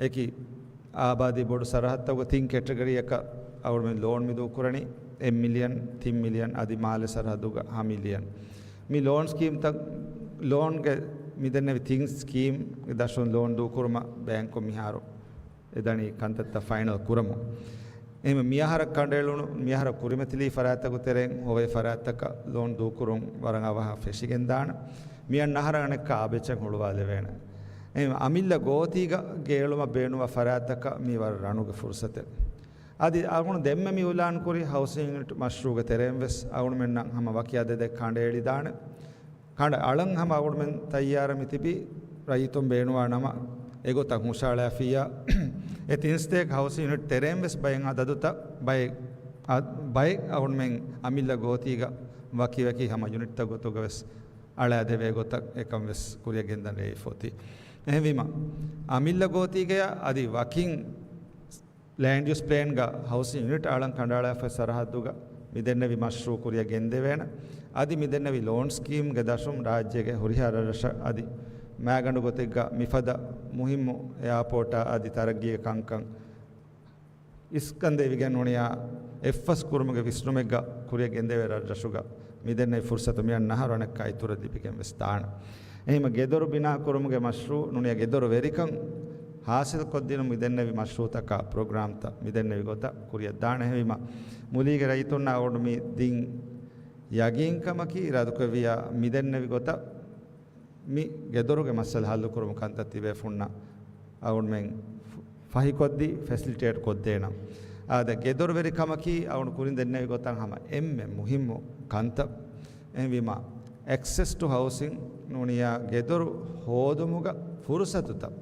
އެކި އާބާދީ ބޮޑު ސަރަހައްދުތަކުގަ ތިން ކެޓަގަރީއަކަށް އަޅުގަނޑުމެން ލޯން މިދޫކުރަނީ، އެއް މިލިއަން، ތިން މިލިއަން އަދި މާލެ ސަރަހައްދުގަ ހަ މިލިއަން. މި ލޯން ސްކީމްތައް، ލޯންގެ މިދެންނެވި ތިން ސްކީމްގެ ދަށުން ލޯން ދޫކުރުމަށް ބޭންކުން މިހާރު އެދަނީ ކަންތައްތައް ފައިނަލް ކުރަމުން. އެހެންވެ، މިއަހަރަށް ކަނޑައެޅުނު، މިއަހަރަށް ކުރިމަތިލީ ފަރާތްތަކުގެ ތެރެއިން ހޮވޭ ފަރާތްތަކަށް ލޯން ދޫކުރުން ވަރަށް އަވަހަށް ފެށިގެންދާނެ. މިއަންނަ އަހަރަށް އަނެއްކާ އާ ބެއްޗެއް ހުޅުވާލެވޭނެ. އެހެންވެ، އަމިއްލަ ގޯތީގަ ގެއެޅުމަށް ބޭނުންވާ ފަރާތްތަކަށް މީ ވަރަށް ރަނުގެ ފުރުސަތެއް. އަދި އަޅުގަނޑު ދެންމެ މި އިއުލާން ކުރި ހައުސިން ޔުނިޓް މަޝްރޫއުގެ ތެރެއިން ވެސް އަޅުގަނޑުމެންނަށް ހަމަ ވަކި އަދަދެއް ކަނޑައެޅިދާނެ. ކަނޑައަޅަން ހަމަ އަޅުގަނޑުމެން ތައްޔާރަށް މިތިބީ، ރައްޔިތުން ބޭނުންވާ ނަމަ އެގޮތަށް ހުށަހަޅާފިއްޔާ، އެ ތިން ސަތޭކަ ހައުސިން ޔުނިޓް ތެރެއިން ވެސް ބައެއް އަދަދުތައް، ބައެއް، އަ، ބައެއް އަޅުގަނޑުމެން އަމިއްލަ ގޯތީގަ ވަކިވަކި ހަމަ ޔުނިޓްތައް ގޮތުގަ ވެސް އަޅާދެވޭ ގޮތަށް އެކަން ވެސް ކުރިއަށް ގެންދަން ރޭވިފަ އޮތީ. އެހެންވީމަ، އަމިއްލަ ގޯތީގަޔާ އަދި ވަކިން ލޭންޑް ޔޫސް ޕްލޭންގަ ހައުސިން ޔުނިޓް އަޅަން ކަނޑައަޅާފައި ސަރަހައްދުގަ މިދެންނެވި މަޝްރޫއު ކުރިއަށް ގެންދެވޭނެ. އަދި މިދެންނެވި ލޯން ސްކީމްގެ ދަށުން ރާއްޖޭގެ ހުރިހާ ރަށްރަށަށް އަދި މާގަނޑު ގޮތެއްގަ މިފަދަ މުހިއްމު އެއާޕޯޓާ އަދި ތަރައްގީގެ ކަންކަން އިސްކަން ދެވިގެން ނޫނިއްޔާ އެއްފަސް ކުރުމުގެ ވިސްނުމެއްގަ ކުރިއަށް ގެންދެވޭ ރަށްރަށުގަ މިދެންނެވި ފުރުސަތު މިއަންނަ އަހަރު އަނެއްކާ އިތުރަށް ލިބިގެން ވެސް ދާނެ. އެހެންވީމަ ގެދޮރު ބިނާ ކުރުމުގެ މަޝްރޫއު ނޫނިއްޔާ ގެދޮރު ވެރިކަން ހާސިލް ކޮށްދިނުން މިދެންނެވި މަޝްރޫއުތަކާ ޕްރޮގްރާމްތައް މިދެންނެވި ގޮތަށް ކުރިއަށް ދާނެ. އެހެންވީމަ މުލީގެ ރައްޔިތުންނާ އަޅުގަނޑު މި ދިން ޔަގީންކަމަކީ އިރާދަކުރެއްވިއްޔާ މިދެންނެވި ގޮތަށް މި ގެދޮރުގެ މައްސަލަ ހައްލުކުރުމު ކަންތައް ތިބޭފުންނަށް އަޅުގަނޑުމެން ފަހިކޮށްދީ، ފެސިލިޓޭޓް ކޮށްދޭނަން. އާދެ، ގެދޮރުވެރިކަމަކީ އަޅުގަނޑު ކުރިން ދެންނެވި ގޮތަށް ހަމަ އެންމެ މުހިއްމު ކަންތައް. އެހެންވީމަ، އެކްސެސް ޓު ހައުސިން ނޫނިއްޔާ ގެދޮރު ހޯދުމުގަ ފުރުސަތުތައް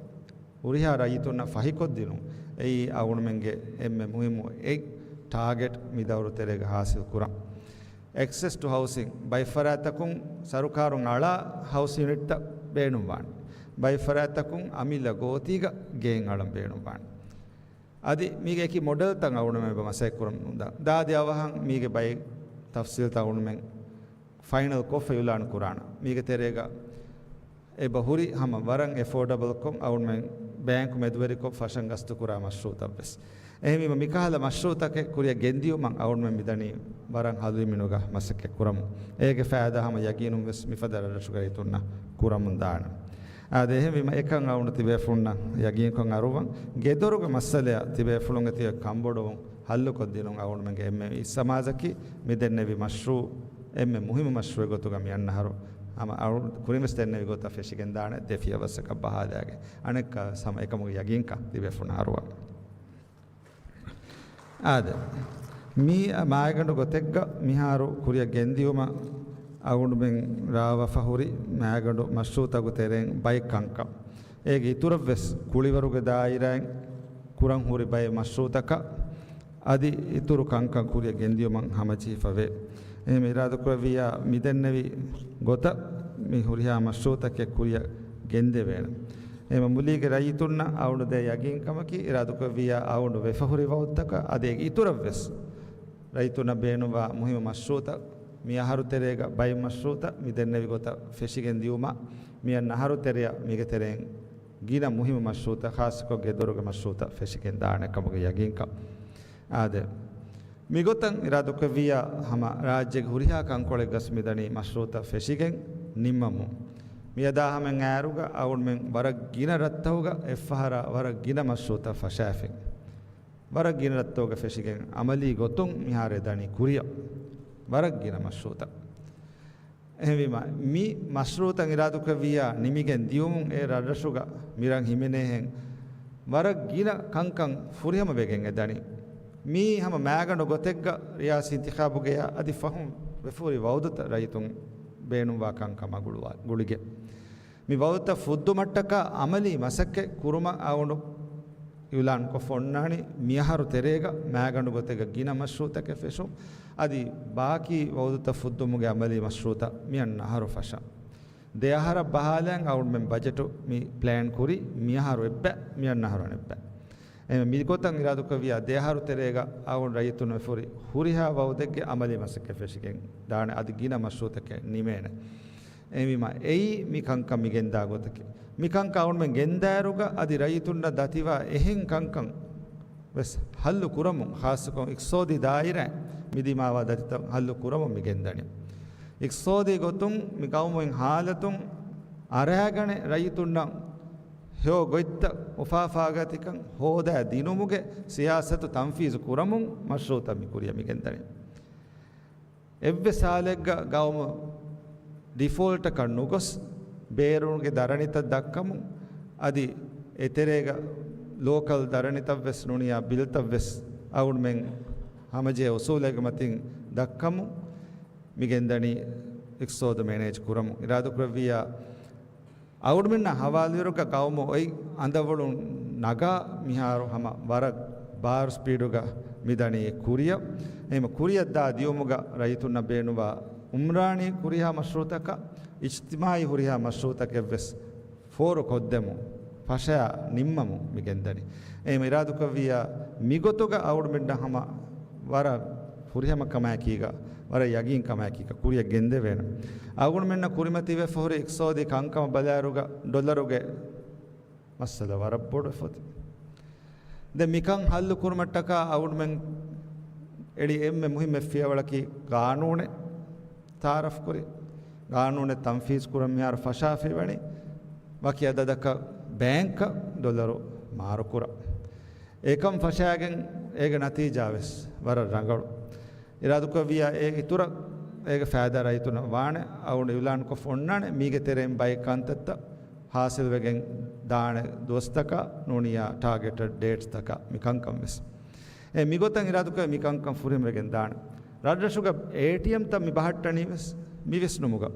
ހުރިހާ ރައްޔިތުންނަށް ފަހިކޮށްދިނުން، އެއީ އަޅުގަނޑުމެންގެ އެންމެ މުހިއްމު އެއް ޓާގެޓް މި ދައުރު ތެރޭގަ ހާސިލް ކުރަން. އެކްސެސް ޓު ހައުސިން، ބައެއް ފަރާތްތަކުން ސަރުކާރުން އަޅާ ހައުސް ޔުނިޓްތައް ބޭނުންވާނެ. ބައެއް ފަރާތްތަކުން އަމިއްލަ ގޯތީގަ ގެއިން އަޅަން ބޭނުންވާނެ. އަދި މީގެ އެކި މޮޑެލްތައް އަޅުގަނޑުމެން އެބަ މަސައްކަތް ކުރަމުންދާ. ދާދި އަވަހަށް މީގެ ބައެއް ތަފްސީލްތައް އަޅުގަނޑުމެން ފައިނަލް ކޮށްފަ އިއުލާން ކުރާނަން. މީގެ ތެރޭގަ އެބަ ހުރި ހަމަ ވަރަށް އެފޯޑަބަލްކޮށް، އަޅުގަނޑުމެން ބޭންކު މެދުވެރިކޮށް ފަށަން ގަސްތުކުރާ މަޝްރޫއުތައް ވެސް. އެހެންވީމަ، މިކަހަލަ މަޝްރޫއުތަކެއް ކުރިއަށް ގެންދިޔުމަށް އަޅުގަނޑުމެން މިދަނީ ވަރަށް ހަލުވި މިނުގަ މަސައްކަތް ކުރަމުން. އޭގެ ފައިދާ ހަމަ ޔަގީނުން ވެސް މިފަދަ ރަށްރަށުގެ ރައްޔިތުންނަށް ކުރަމުން ދާނެ. އާދެ، އެހެންވީމަ، އެކަން އަޅުގަނޑު ތިބޭފުޅުންނަށް ޔަގީންކޮށް އަރުވަން. ގެދޮރުގެ މައްސަލައަށް ތިބޭފުޅުންގެ ތިބެ ކަންބޮޑުވުން ހައްލުކޮށްދިނުން އަޅުގަނޑުމެންގެ އެންމެ އިސް ސަމާޖަކީ މި ދެންނެވި މަޝްރޫއު އެންމެ މުހިއްމު މަޝްރޫއެއް ގޮތުގަ މި އަންނަ އަހަރު ހަމަ އަޅު-، ކުރިންވެސް ދެންނެވި ގޮތަށް ފެށިގެންދާނެ ދެ ފިޔަވައްސަކަށް ބަހާލާގެން. އަނެއްކާ ހަމަ އެކަމުގެ ޔަގީންކަން ތިބޭފުޅުން އަރުވަން. އާދެ، މީ މާގަނޑު ގޮތެއްގަ މިހާރު ކުރިއަށް ގެންދިޔުމަށް އަޅުގަނޑުމެން ރާވަފަ ހުރި މާގަނޑު މަޝްރޫއުތަކުގެ ތެރެއިން ބައެއް ކަންކަން. އޭގެ އިތުރަށްވެސް ކުޅިވަރުގެ ދާއިރާއިން ކުރަން ހުރި ބައެއް މަޝްރޫއުތަކަށް އަދި އިތުރު ކަންކަން ކުރިއަށް ގެންދިޔުމަށް ހަމަޖެހިފަވޭ. އެހެން އިރާދަކުރެއްވިއްޔާ މިދެންނެވި ގޮތަށް މި ހުރިހާ މަޝްރޫއުތަކެއް ކުރިއަށް ގެންދެވޭނެ. އެހެން މުލީގެ ރައްޔިތުންނަށް އަޅުގަނޑު ދޭ ޔަގީންކަމަކީ، އިރާދަކުރެއްވިއްޔާ އަޅުގަނޑު ވެފަހުރި ވައުދުތަކަށް އަދި އޭގެ އިތުރަށްވެސް ރައްޔިތުންނަށް ބޭނުންވާ މުހިއްމު މަޝްރޫއުތައް މި އަހަރު ތެރޭގަ ބައެއް މަޝްރޫއުތައް މި ދެންނެވި ގޮތަށް ފެށިގެން ދިޔުމަށް މި އަންނަ އަހަރު ތެރެއަށް މީގެ ތެރެއިން ގިނަ މުހިއްމު މަޝްރޫއުތައް، ޚާއްޞަކޮށް ގެދޮރުގެ މަޝްރޫއުތައް ފެށިގެން ދާނެ ކަމުގެ ޔަގީންކަން. އާދެ، މިގޮތަށް އިރާދަކުރެއްވިއްޔާ ހަމަ ރާއްޖޭގެ ހުރިހާ ކަންކޮޅެއްގަސް މިދަނީ މަޝްރޫއުތައް ފެށިގެން ނިންމަމުން. މިއަދާ ހަމަ އައިރުގަ އަޅުގަނޑުމެން ވަރަށް ގިނަ ރަށްތަކުގަ އެއްފަހަރާ ވަރަށް ގިނަ މަޝްރޫއުތައް ފަށާފިން. ވަރަށް ގިނަ ރަށްތަކުގަ ފެށިގެން އަމަލީ ގޮތުން މިހާރު އެދަނީ ކުރިއަށް ވަރަށް ގިނަ މަޝްރޫއުތައް. އެހެންވީމަ، މި މަޝްރޫއުތައް އިރާދަކުރެއްވިއްޔާ ނިމިގެން ދިޔުމުން އެ ރަށްރަށުގަ މިރަށް ހިމެނޭހެން ވަރަށް ގިނަ ކަންކަން ފުރިހަމަ ވެގެން އެދަނީ. މީ ހަމަ މާގަނޑު ގޮތެއްގަ ރިޔާސީ އިންތިޚާބުގެޔާ އަދި ފަހުން ވެފަހުރި ވައުދުތައް ރައްޔިތުން ބޭނުންވާ ކަންކަމާ ގުޅުވާ-، ގުޅިގެން. މި ވައުދުތައް ފުއްދުމަށްޓަކާ އަމަލީ މަސައްކަތް ކުރުމަށް އަޅުގަނޑު އިއުލާންކޮށްފަ އޮންނާނީ މިއަހަރު ތެރޭގަ މާގަނޑު ގޮތެއްގަ ގިނަ މަޝްރޫއުތަކެއް ފެށުން. އަދި ބާކީ ވައުދުތައް ފުއްދުމުގެ އަމަލީ މަޝްރޫއުތައް މިއަންނަ އަހަރު ފަށަން. ދެ އަހަރަށް ބަހާލައިން އަޅުގަނޑުމެން ބަޖެޓު މި ޕްލޭން ކުރީ މިއަހަރު އެއްބައި، މިއަންނަ އަހަރު އަނެއްބައި. އެ މިގޮތަށް އިރާދަކުރެއްވިއްޔާ ދެ އަހަރު ތެރޭގަ އަޅުގަނޑު ރައްޔިތުން ވެފަހުރި ހުރިހާ ވައުދެއްގެ އަމަލީ މަސައްކަތް ފެށިގެން ދާނެ އަދި ގިނަ މަޝްރޫއުތަކެއް ނިމޭނެ. އެހެންވީމަ، އެއީ މި ކަންކަން މިގެންދާ ގޮތަކީ. މި ކަންކަން އަޅުގަނޑުމެން ގެންދާއިރުގަ އަދި ރައްޔިތުންނަށް ދަތިވާ އެހެން ކަންކަން ވެސް ހައްލު ކުރަމުން، ޚާއްޞަކޮށް އިޤްތިޞާދީ ދާއިރާއިން މި ދިމާވާ ދަތިތައް ހައްލު ކުރަމުން މި ގެންދަނީ. އިޤްތިޞާދީ ގޮތުން މި ގައުމުވެރިން ހާލަތުން އަރާގަނެ ރައްޔިތުންނަށް ހެޔޮ ގޮތްތައް އުފާ ފާގަތިކަން ހޯދާ ދިނުމުގެ ސިޔާސަތު ތަންފީޒު ކުރަމުން މަޝްރޫއުތައް މި ކުރިއަށް މި ގެންދަނީ. އެއްވެސް ހާލެއްގަ ގައުމު ޑިފޯލްޓަކަށް ނުގޮސް، ބޭރުންގެ ދަރަނިތައް ދައްކަމުން، އަދި އެތެރޭގަ ލޯކަލް ދަރަނިތައްވެސް ނޫނިއްޔާ ބިލްތައްވެސް އަޅުގަނޑުމެން ހަމަޖެހޭ އުސޫލެއްގެ މަތިން ދައްކަމުން މި ގެންދަނީ އިޤްތިޞާދު މެނޭޖް ކުރަމުން. އިރާދަކުރެއްވިއްޔާ އަޅުގަނޑުމެންނަށް ހަވާލުވިއިރުގަ ގައުމު އޮތް އަނދަވަޅުން ނަގާ މިހާރު ހަމަ ވަރަށް ބާރު ސްޕީޑުގަ މިދަނީ ކުރިއަށް. އެހެން ކުރިއަށް ދާ ދިޔުމުގަ ރައްޔިތުންނަށް ބޭނުންވާ އުމްރާނީ ހުރިހާ މަޝްރޫއުތަކަށް، އިޖްތިމާޢީ ހުރިހާ މަޝްރޫއުތަކެއްވެސް ފޯރު ކޮށްދެމުން، ފަށައި ނިންމަމުން މި ގެންދަނީ. އެހެން އިރާދަކުރެއްވިއްޔާ މިގޮތުގަ އަޅުގަނޑުމެންނަށް ހަމަ ވަރަށް ފުރިހަމަކަމާއެކީގަ، ވަރަށް ޔަގީންކަމާއެކީގަ ކުރިއަށް ގެންދެވޭނެ. އަޅުގަނޑުމެންނަށް ކުރިމަތިވެފަ ހުރި އިޤްތިޞާދީ ކަންކަމަށް ބަލާއިރުގަ ޑޮލަރުގެ މައްސަލަ ވަރަށް ބޮޑު ފޮތި. ދެން މިކަން ހައްލު ކުރުމަށްޓަކާ އަޅުގަނޑުމެން އެޅި އެންމެ މުހިއްމު އެއް ފިޔަވަޅަކީ ގާނޫނެއް ތައާރަފް ކުރި. ގާނޫނެއް ތަންފީޒު ކުރަން މިހާރު ފަށާފައިވަނީ ވަކި އަދަދަކަށް ބޭންކަށް ޑޮލަރު މާރުކުރަން. އެކަން ފަށާގެން އޭގެ ނަތީޖާވެސް ވަރަށް ރަނގަޅު. އިރާދަކުރެއްވިއްޔާ އޭ އިތުރަށް އޭގެ ފައިދާ ރައްޔިތުންނަށް ވާނެ. އަޅުގަނޑު އިޢުލާންކޮށް އޮންނާނެ މީގެ ތެރެއިން ބައެއް ކަންތައްތައް ހާސިލްވެގެން ދާނެ ދުވަސްތަކާ ނޫނިއްޔާ ޓާގެޓެޑް ޑޭޓްސްތަކާ މި ކަންކަން ވެސް. އެ މިގޮތަށް އިރާދަކުރެ މި ކަންކަން ފުރިހަމަވެގެން ދާނެ. ރަށްރަށުގަ އޭޓީއެމްތައް މި ބަހައްޓަނީ ވެސް މި ވިސްނުމުގަ.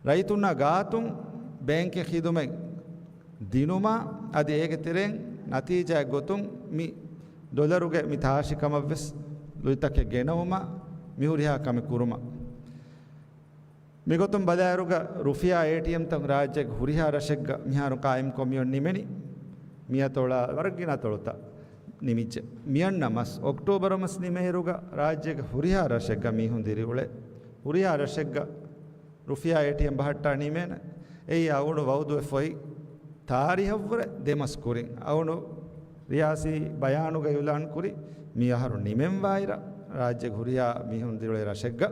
ރައްޔިތުންނާ ގާތުން ބޭންކެއް ޚިދުމަތް ދިނުމާ އަދި އޭގެ ތެރެއިން ނަތީޖާއެއް ގޮތުން މި ޑޮލަރުގެ މި ތާށިކަމަށްވެސް ލުއިތަކެއް ގެނައުމަށް މިހުރިހާ ކަމެއް ކުރުމަށް. މިގޮތުން ބަލާއިރުގަ ރުފިޔާ އޭޓީއެމްތައް ރާއްޖޭގެ ހުރިހާ ރަށެއްގަ މިހާރު ޤާއިމްކޮށް މިއޮން ނިމެނީ. މިއަތޮޅާ ވަރަށް ގިނަ އަތޮޅުތައް ނިމިއްޖެ. މިއަންނަ މަސް އޮކްޓޯބަރު މަސް ނިމޭއިރުގަ ރާއްޖޭގެ ހުރިހާ ރަށެއްގަ މީހުން ދިރިއުޅޭ. ހުރިހާ ރަށެއްގަ ރުފިޔާ އޭޓީއެމް ބަހައްޓާ ނިމޭނެ. އެއީ އަޅުގަނޑު ވައުދުވެފައި ތާރީހަށްވުރެ ދެމަސް ކުރިން. އަޅުގަނޑު ރިޔާސީ ބަޔާނުގަ އިޢުލާން ކުރި މި އަހަރު ނިމެންވާއިރަށް ރާއްޖޭގެ ހުރިހާ މީހުން ދިރިއުޅޭ ރަށެއްގަ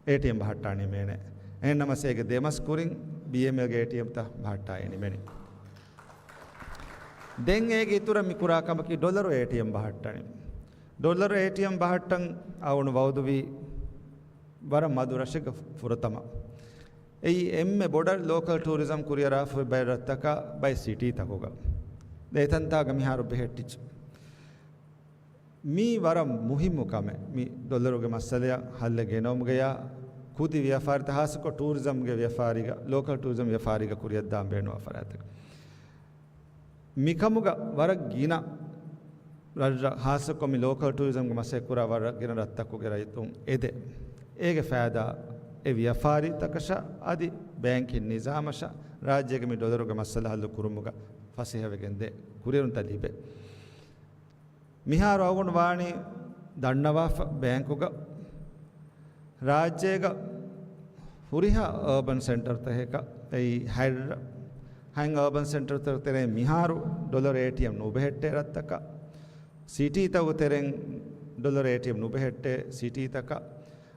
އޭޓީއެމް ބަހައްޓާ ނިމޭނެ. އެހެންނަމަސް އޭގެ ދެމަސް ކުރިން ބީއެމްއެލްގެ އޭޓީއެމްތައް ބަހައްޓާ ނިމެނީ. ދެން އޭގެ އިތުރަށް މި ކުރާ ކަމަކީ ޑޮލަރު އޭޓީއެމް ބަހައްޓަނީ. ޑޮލަރު އޭޓީއެމް ބަހައްޓަން އަޅުގަނޑު ވައުދުވީ ވަރަށް މަދު ރަށެއްގަ ފުރަތަމަ. އެއީ އެންމެ ބޮޑަށް ލޯކަލް ޓޫރިޒަމް ކުރިއަރާފައި ބައެއް ރަށްތަކާ ބައެއް ސިޓީތަކުގަ. ދެ އެތަންތާގަ މިހާރު ބެހެއްޓިއްޖެ. މީ ވަރަށް މުހިއްމު ކަމެއް. މި ޑޮލަރުގެ މައްސަލަޔަށް ހައްލެއް ގެނައުމުގަޔާ ކުދި ވިޔަފާރިތައް ހާއްސަކޮށް ޓޫރިޒަމްގެ ވިޔަފާރީގަ، ލޯކަލް ޓޫރިޒަމް ވިޔަފާރީގަ ކުރިއަށްދާން ބޭނުންވާ ފަރާތެއް. މިކަމުގަ ވަރަށް ގިނަ ރަށްރަށް ހާއްސަކޮށް މި ލޯކަލް ޓޫރިޒަމްގެ މަސައްކަތް ކުރާ ވަރަށް ގިނަ ރަށްތަކުގެ ރައްޔިތުން އެދޭ. އޭގެ ފައިދާ އެ ވިޔަފާރިތަކަށާ އަދި ބޭންކިން ނިޒާމަށާ ރާއްޖޭގެ މި ޑޮލަރުގެ މައްސަލަ ހައްލު ކުރުމުގަ ފަސޭހަވެގެންދޭ ކުރިއެރުންތައް ލިބޭ. މިހާރު އަޅުގަނޑު ވާނީ ދަންނަވާފަ ބޭންކުގަ ރާއްޖޭގަ ހުރިހާ އާބަން ސެންޓަރުތަކަކަށް އެއީ ހަތް ރަށް، ހަތް އާބަން ސެންޓަރުތަކުގެ ތެރެއިން މިހާރު ޑޮލަރު އޭޓީއެމް ނުބެހެއްޓޭ ރަށްތަކަށް، ސިޓީތަކުގެ ތެރެއިން ޑޮލަރު އޭޓީއެމް ނުބެހެއްޓޭ ސިޓީތަކަށް،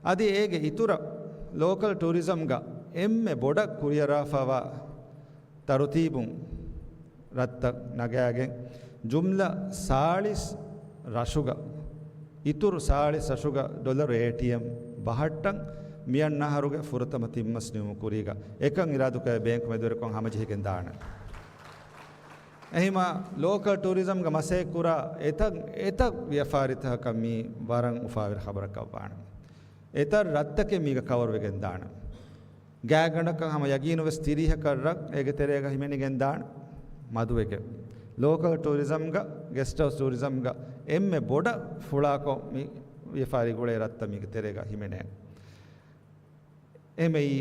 އަދި އޭގެ އިތުރަށް ލޯކަލް ޓޫރިޒަމްގަ އެންމެ ބޮޑަށް ކުރިއަރާފައިވާ ތަރުތީބުން ރަށްތައް ނަގާގެން، ޖުމްލަ ސާޅީސް ރަށުގަ، އިތުރު ސާޅީސް ރަށުގަ ޑޮލަރު އޭޓީއެމް ބަހައްޓަން މިއަންނަ އަހަރުގެ ފުރަތަމަ ތިން މަސް ނިމުމުގެ ކުރީގަ އެކަން އިރާދަކުރެ ބޭންކު މެދުވެރިކޮށް ހަމަޖެހިގެން ދާނެ. އެހިމަ ލޯކަލް ޓޫރިޒަމްގެ މަސައްކަތް ކުރާ އެތައް، އެތައް ވިޔަފާރިތަކަކަށް މީ ވަރަށް އުފާވެރި ޚަބަރަކަށް ވާނެ. އެތައް ރަށްތަކެއް މީގަ ކަވަރުވެގެން ދާނެ. ގާތްގަނޑަކަށް ހަމަ ޔަގީނުވެސް ތިރީހަކަށް ރަށް އޭގެ ތެރޭގަ ހިމެނިގެން ދާނެ މަދުވެގެން. ލޯކަލް ޓޫރިޒަމްގަ، ގެސްޓް ހައުސް ޓޫރިޒަމްގަ އެންމެ ބޮޑަށް ފުޅާކޮށް މި ވިޔަފާރި ގުޅޭ ރަށްތައް މީގެ ތެރޭގަ ހިމެނޭ. އެހެމެއީ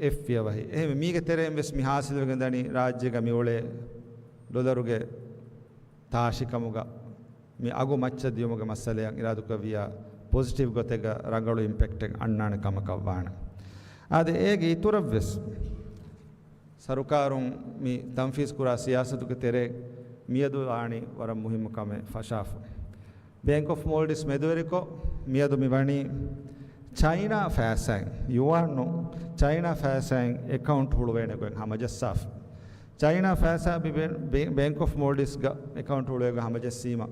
އެއް ފިޔަވަހި. އެހެމެ މީގެ ތެރެއިން ވެސް މި ހާސިލްވެގެން ދަނީ ރާއްޖޭގަ މިއުޅޭ ޑޮލަރުގެ ތާށިކަމުގަ މި އަގު މައްޗަށް ދިޔުމުގެ މައްސަލަޔަށް އިރާދަކުރެއްވިޔާ ޕޮޒިޓިވް ގޮތެއްގަ ރަނގަޅު އިމްޕެކްޓެއް އަންނާނެ ކަމަކަށް ވާނެ. އާދެ، އޭގެ އިތުރަށްވެސް ސަރުކާރުން މި ތަންފީޒު ކުރާ ސިޔާސަތުގެ ތެރޭ މިއަދު ވާނީ ވަރަށް މުހިއްމު ކަމެއް ފަށާފަ. ބޭންކް އޮފް މޯލްޑިވްސް މެދުވެރިކޮށް، މިއަދު މި ވަނީ ޗައިނާ ފައިސާއިން، ޔުއާން ނޫން، ޗައިނާ ފައިސާއިން އެކައުންޓް ހުޅުވޭނެ ގޮތް ހަމަޖައްސާފަ. ޗައިނާ ފައިސާ ބި-، ބޭ-، ބޭންކް އޮފް މޯލްޑިވްސްގަ އެކައުންޓް ހުޅުވޭ ގޮތް ހަމަޖެއްސީމަ،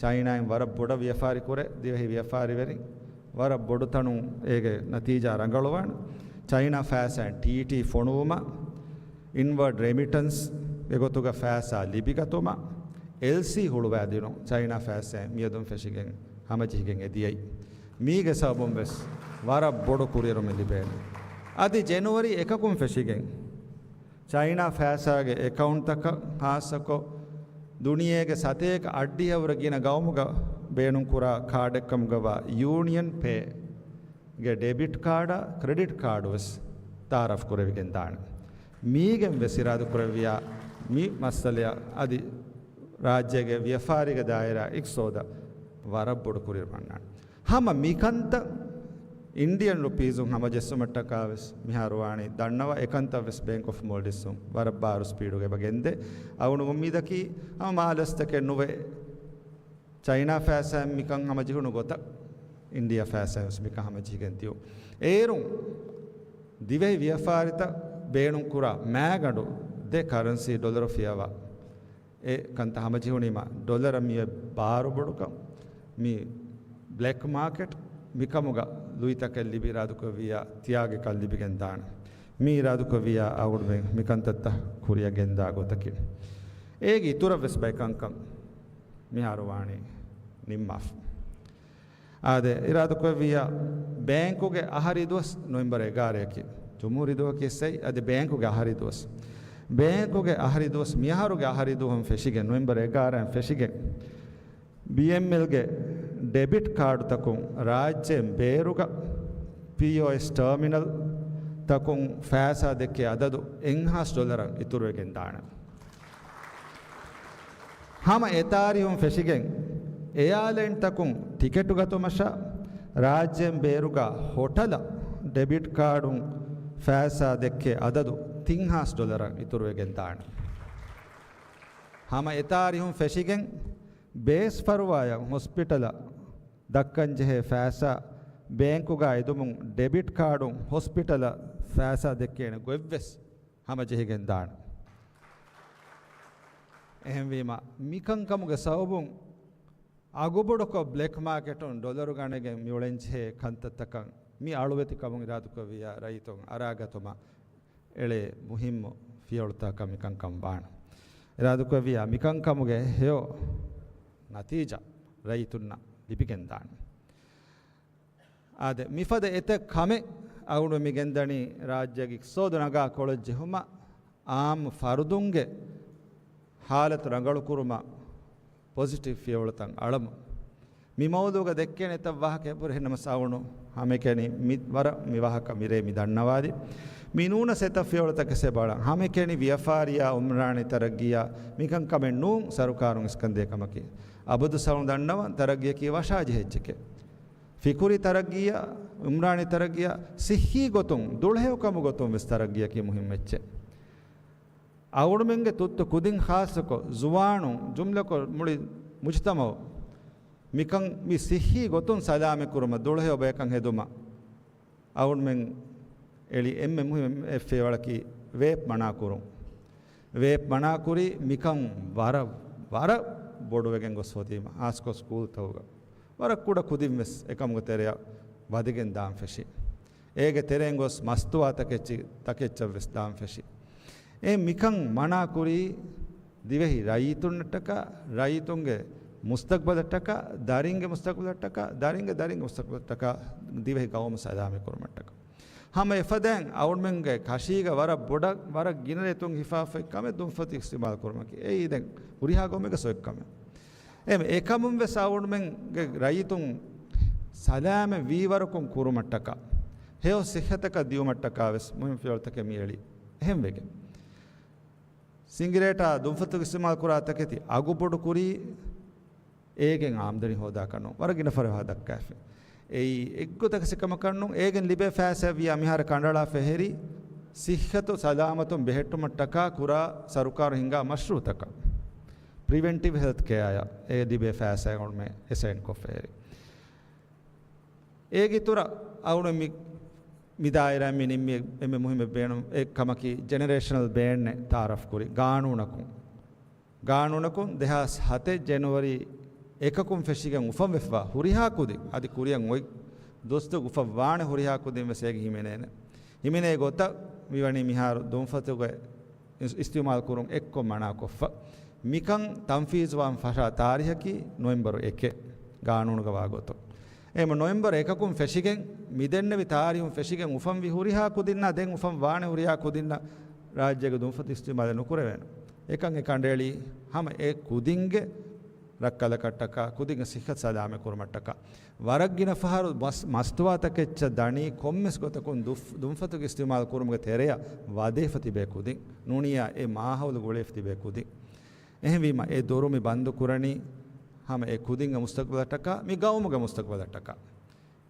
ޗައިނާއިން ވަރަށް ބޮޑަށް ވިޔަފާރި ކުރޭ، ދިވެހި ވިޔަފާރިވެރިން ވަރަށް ބޮޑު ތަނުން އޭގެ ނަތީޖާ ރަނގަޅުވާނެ. ޗައިނާ ފައިސާއިން ޓީޓީ ފޮނުވުމަށް، އިންވަޑް ރެމިޓަންސް ގެ ގޮތުގަ ފައިސާ ލިބިގަތުމަށް، އެލްސީ ހުޅުވާދިނުން ޗައިނާ ފައިސާއިން މިއަދުން ފެށިގެން ހަމަޖެހިގެން އެދިޔައީ. މީގެ ސަބަބުން ވެސް ވަރަށް ބޮޑު ކުރިއެރުމެއް ލިބޭނެ. އަދި ޖެނުއަރީ އެކަކުން ފެށިގެން ޗައިނާ ފައިސާގެ އެކައުންޓްތަކަށް ހާއްސަކޮށް، ދުނިޔޭގެ ސަތޭކަ އަށްޑިހަވަރަ ގިނަ ގައުމުގަ ބޭނުންކުރާ ކާޑެއްކަމުގަވާ ޔޫނިއަން ޕޭގެ ޑެބިޓް ކާޑާ، ކްރެޑިޓް ކާޑުވެސް ތައާރަފް ކުރެވިގެން ދާނެ. މީގެން ވެސް އިރާދަ ކުރެއްވިޔާ، މި މައްސަލަޔަށް އަދި ރާއްޖޭގެ ވިޔަފާރީގެ ދާއިރާ އިޤްތިޞާދަށް ވަރަށް ބޮޑު ކުރިއެރުމެއް އަންނާނެ. ހަމަ މިކަންތައް އިންޑިއަން ރުޕީޒުން ހަމަޖެއްސުމަށްޓަކާ ވެސް މިހާރު ވާނީ ދަންނަވާ. އެކަންތައް ވެސް ބޭންކް އޮފް މޯލްޑިވްސުން ވަރަށް ބާރު ސްޕީޑުގަ އެބަ ގެންދޭ. އަޅުގަނޑު އުއްމީދަކީ ހަމަ މާލަސްތަކެއް ނުވެ، ޗައިނާ ފައިސާއިން މިކަން ހަމަޖެހުނު ގޮތަށް އިންޑިއާ ފައިސާއިން ވެސް މިކަން ހަމަޖެހިގެން ދިޔުން. އޭރުން ދިވެހި ވިޔަފާރިތައް ބޭނުންކުރާ މައިގަނޑު ދެ ކަރަންސީ ޑޮލަރު ފިޔަވާ އެ ކަންތައް ހަމަޖެހުނީމަ ޑޮލަރަށް މިއޮތް ބާރު ބޮޑުކަން، މި ބްލެކް މާކެޓް މިކަމުގަ ލުއިތަކެއް ލިބި އިރާދުކުރެއްވިއްޔާ ތިޔާގެކަން ލިބިގެން ދާނެ. މި އިރާދުކުރެއްވިއްޔާ އަޅުގަނޑުމެން މިކަންތައްތައް ކުރިއަށް ގެންދާ ގޮތަކީ. އޭގެ އިތުރަށް ވެސް ބައެއް ކަންކަން މިހާރު ވާނީ ނިންމާފަ. އާދެ، އިރާދުކުރެއްވިއްޔާ ބޭންކުގެ އަހަރީ ދުވަސް ނޮވެމްބަރު އެގާރައަކީ. ޖުމްހޫރީ ދުވަހަކީ އެއްސައި، އަދި ބޭންކުގެ އަހަރީ ދުވަސް. ބޭންކުގެ އަހަރީ ދުވަސް މިއަހަރުގެ އަހަރީ ދުވަހުން ފެށިގެން، ނޮވެމްބަރު އެގާރައިން ފެށިގެން، ބީއެމްއެލްގެ ޑެބިޓް ކާޑުތަކުން ރާއްޖޭން ބޭރުގަ ޕީއޯއެސް ޓާމިނަލް ތަކުން ފައިސާ ދެއްކޭ އަދަދު އެއްހާސް ޑޮލަރަށް އިތުރުވެގެން ދާނެ. ހަމަ އެ ތާރީހުން ފެށިގެން އެއާލައިން ތަކުން ޓިކެޓު ގަތުމަށާ ރާއްޖޭން ބޭރުގަ ހޮޓަލަށް ޑެބިޓް ކާޑުން ފައިސާ ދެއްކޭ އަދަދު ތިންހާސް ޑޮލަރަށް އިތުރުވެގެން ދާނެ. ހަމަ އެ ތާރީހުން ފެށިގެން ބޭސް ފަރުވާއަށް ހޮސްޕިޓަލަށް ދައްކަންޖެހޭ ފައިސާ ބޭންކުގަ އެދުމުން ޑެބިޓް ކާޑުން ހޮސްޕިޓަލަށް ފައިސާ ދެއްކޭނެ ގޮތްވެސް ހަމަޖެހިގެން ދާނެ. އެހެންވީމަ، މިކަންކަމުގެ ސަބަބުން އަގުބޮޑުކޮށް ބްލެކް މާކެޓުން ޑޮލަރު ގަނެގެން މިއުޅެންޖެހޭ ކަންތައްތަކަށް މި އަޅުވެތިކަމުން އިރާދުކުރެއްވިއްޔާ ރައްޔިތުން އަރާގަތުމަށް އެޅޭ މުހިއްމު ފިޔަވަޅުތަކަށް މިކަންކަން ވާނެ. އިރާދުކުރެއްވިއްޔާ މިކަންކަމުގެ ހެޔޮ ނަތީޖާ ރައްޔިތުންނަށް ލިބިގެންދާނެ. އާދެ، މިފަދަ އެތައް ކަމެއް އަޅުގަނޑު މި ގެންދަނީ ރާއްޖޭގެ އިޤްތިޞާދު ނަގާ ކޮޅަށް ޖެހުމަށް، އާއްމު ފަރުދުންގެ ހާލަތު ރަނގަޅުކުރުމަށް، ޕޮޒިޓިވް ފިޔަވަޅުތައް އަޅަމުން. މި މައުޟޫގަ ދެއްކޭނެ އެތައް ވާހަކަ އެބަހުރި. އެހެންނަމަވެސް އަޅުގަނޑު ހަމައެކަނި މި ވަރަށް މި ވާހަކަ މިރޭ މި ދަންނަވާލި. މި ނޫނަސް އެތައް ފިޔަވަޅުތަކެއް އެބަ އަޅަން. ހަމައެކަނި ވިޔަފާރިއާ އުމްރާނީ ތަރައްގީއާ މިކަންކަމެއް ނޫން ސަރުކާރުން އިސްކަންދޭ ކަމަކީ. އަބަދު އަޅުގަނޑު ދަންނަވަން ތަރައްގީއަކީ ވަށާޖެހިއްޖެކޭ. ފިކުރީ ތަރައްގީއާ، އުމްރާނީ ތަރައްގީއާ، ސިއްހީ ގޮތުން، ދުޅަހެޔޮކަމުގެ ގޮތުން ވެސް ތަރައްގީއަކީ މުހިއްމު އެއްޗެއް. އަޅުގަނޑުމެންގެ ތުއްތު ކުދިން ޚާއްޞަކޮށް، ޒުވާނުން، ޖުމްލަކޮށް މުޅި މުޖުތަމަޢު މިކަން މި ސިއްހީ ގޮތުން ސަލާމަތް ކުރުމަށް، ދުޅަހެޔޮ ބަޔަކަށް ހެދުމަށް އަޅުގަނޑުމެން އެޅި އެންމެ މުހިއްމު އެއް ފިޔަވަޅަކީ ވޭޕް މަނާ ކުރުން. ވޭޕް މަނާކުރީ މިކަން ވަރަށް، ވަރަށް ބޮޑުވެގެން ގޮސް ހޯދީމަ، ހާއްސަކޮށް ސްކޫލްތަކުގަ. ވަރަށް ކުޑަ ކުދިން ވެސް އެކަމުގެ ތެރެއަށް ވަދެގެން ދާން ފެށި. އޭގެ ތެރެއިން ގޮސް މަސްތުވާ ތަކެއްޗި، ތަކެއްޗަށް ވެސް ދާން ފެށި. އެ މިކަން މަނާކުރީ ދިވެހި ރައްޔިތުންނަށްޓަކާ، ރައްޔިތުންގެ މުސްތަޤްބަލަށްޓަކާ، ދަރިންގެ މުސްތަޤްބަލަށްޓަކާ، ދަރިންގެ ދަރިންގެ މުސްތަޤްބަލަށްޓަކާ، ދިވެހި ގައުމު ސަލާމަތް ކުރުމަށްޓަކާ. ހަމަ އެފަދައިން އަޅުގަނޑުމެންގެ ކަށީގަ ވަރަށް ބޮޑަށް، ވަރަށް ގިނަ ރޭތުން ހިފާފައި ކަމެއް ދުންފަތު އިސްތިޢުމާލު ކުރުމަކީ. އެއީ ދެން ހުރިހާ ގައުމެއްގެ ސޮއެއްކަމެއް. އެ، އެކަމުން ވެސް އަޅުގަނޑުމެންގެ ރައްޔިތުން ސަލާމަތް ވީވަރަކުން ކުރުމަށްޓަކާ، ހެޔޮ ސިއްހަތަކަށް ދިއުމަށްޓަކާ ވެސް މުހިންމު ފިޔަވަޅުތަކެއް މި އެޅީ. އެހެންވެގެން ސިނގިރޭޓާ ދުންފަތުގެ އިސްތިޢުމާލު ކުރާ ތަކެތި އަގު ބޮޑު ކުރީ އޭގެން އާމްދަނީ ހޯދާކަށް ނޫން. ވަރަށް ގިނަ ފަހަރު ދައްކާފަ. އެއީ އެއްގޮތަކަށް ކަމަކަށް ނޫން. އޭގެން ލިބޭ ފައިސާ ވިޔާ މިހާރު ކަނޑައަޅާފަ ހެރީ، ސިއްހަތު ސަލާމަތުން ބެހެއްޓުމަށްޓަކާ ކުރާ ސަރުކާރު ހިންގާ މަޝްރޫޢުތަކަށް. ޕްރިވެންޓިވް ހެލްތް ކެއާއަށް އެ ލިބޭ ފައިސާ އެންމެ އެސައިން ކޮށްފަ ހެރީ. އޭގެ އިތުރަށް އަޅުގަނޑު މި، މި ދާއިރާ މި ނިންމި އެންމެ މުހިއްމު ބޭނުން އެއް ކަމަކީ، ޖެނެރޭޝަނަލް ބޭން އެއް ތަޢާރަފް ކުރި ގާނޫނަކުން. ގާނޫނަކުން ދެހާސް ހަތެއް ޖެނުއަރީ އެކަކުން ފެށިގެން އުފަންވެފަ ހުރިހާ ކުދިން، އަދި ކުރިއަށް އޮތް ދުވަސްތަކުގެ އުފަން ވާނެ ހުރިހާ ކުދިން ވެސް އޭގެ ހިމެނޭނެ. ހިމެނޭ ގޮތަށް މިވަނީ މިހާރު ދުންފަތުގެ އިސް-، އިސްތިޢުމާލު ކުރުން އެއްކޮށް މަނާކޮށްފަ. މިކަން ތަންފީޒުވާން ފަށާ ތާރީހަކީ ނޮވެމްބަރު އެކެއް، ގާނޫނުގަ ވާގޮތުން. އެހެން ނޮވެމްބަރު އެކަކުން ފެށިގެން، މިދެންނެވި ތާރީހުން ފެށިގެން އުފަންވި ހުރިހާ ކުދިންނާ، ދެން އުފަން ވާނެ ހުރިހާ ކުދިންނަށް ރާއްޖޭގެ ދުންފަތު އިސްތިޢުމާލެއް ނުކުރެވޭނެ. އެކަން އެ ކަނޑައެޅީ ހަމަ އެ ކުދިންގެ ރައްކަލަކަށްޓަކާ، ކުދިންގެ ސިއްހަތު ސަލާމަތް ކުރުމަށްޓަކާ. ވަރަށް ގިނަ ފަހަރު މަސް-، މަސްތުވާތަކެއްޗަށް ދަނީ ކޮންމެސް ގޮތަކުން ދުން-، ދުންފަތުގެ އިސްތިޢުމާލު ކުރުމުގެ ތެރެއަށް ވަދެފަ ތިބޭ ކުދިން. ނޫނިއްޔާ އެ މާހައުލު ގުޅޭފަ ތިބޭ ކުދިން. އެހެންވީމަ އެ ދޮރު މި ބަންދު ކުރަނީ ހަމަ އެ ކުދިންގެ މުސްތަޤްބަލަށްޓަކާ، މި ގައުމުގެ މުސްތަޤްބަލަށްޓަކާ.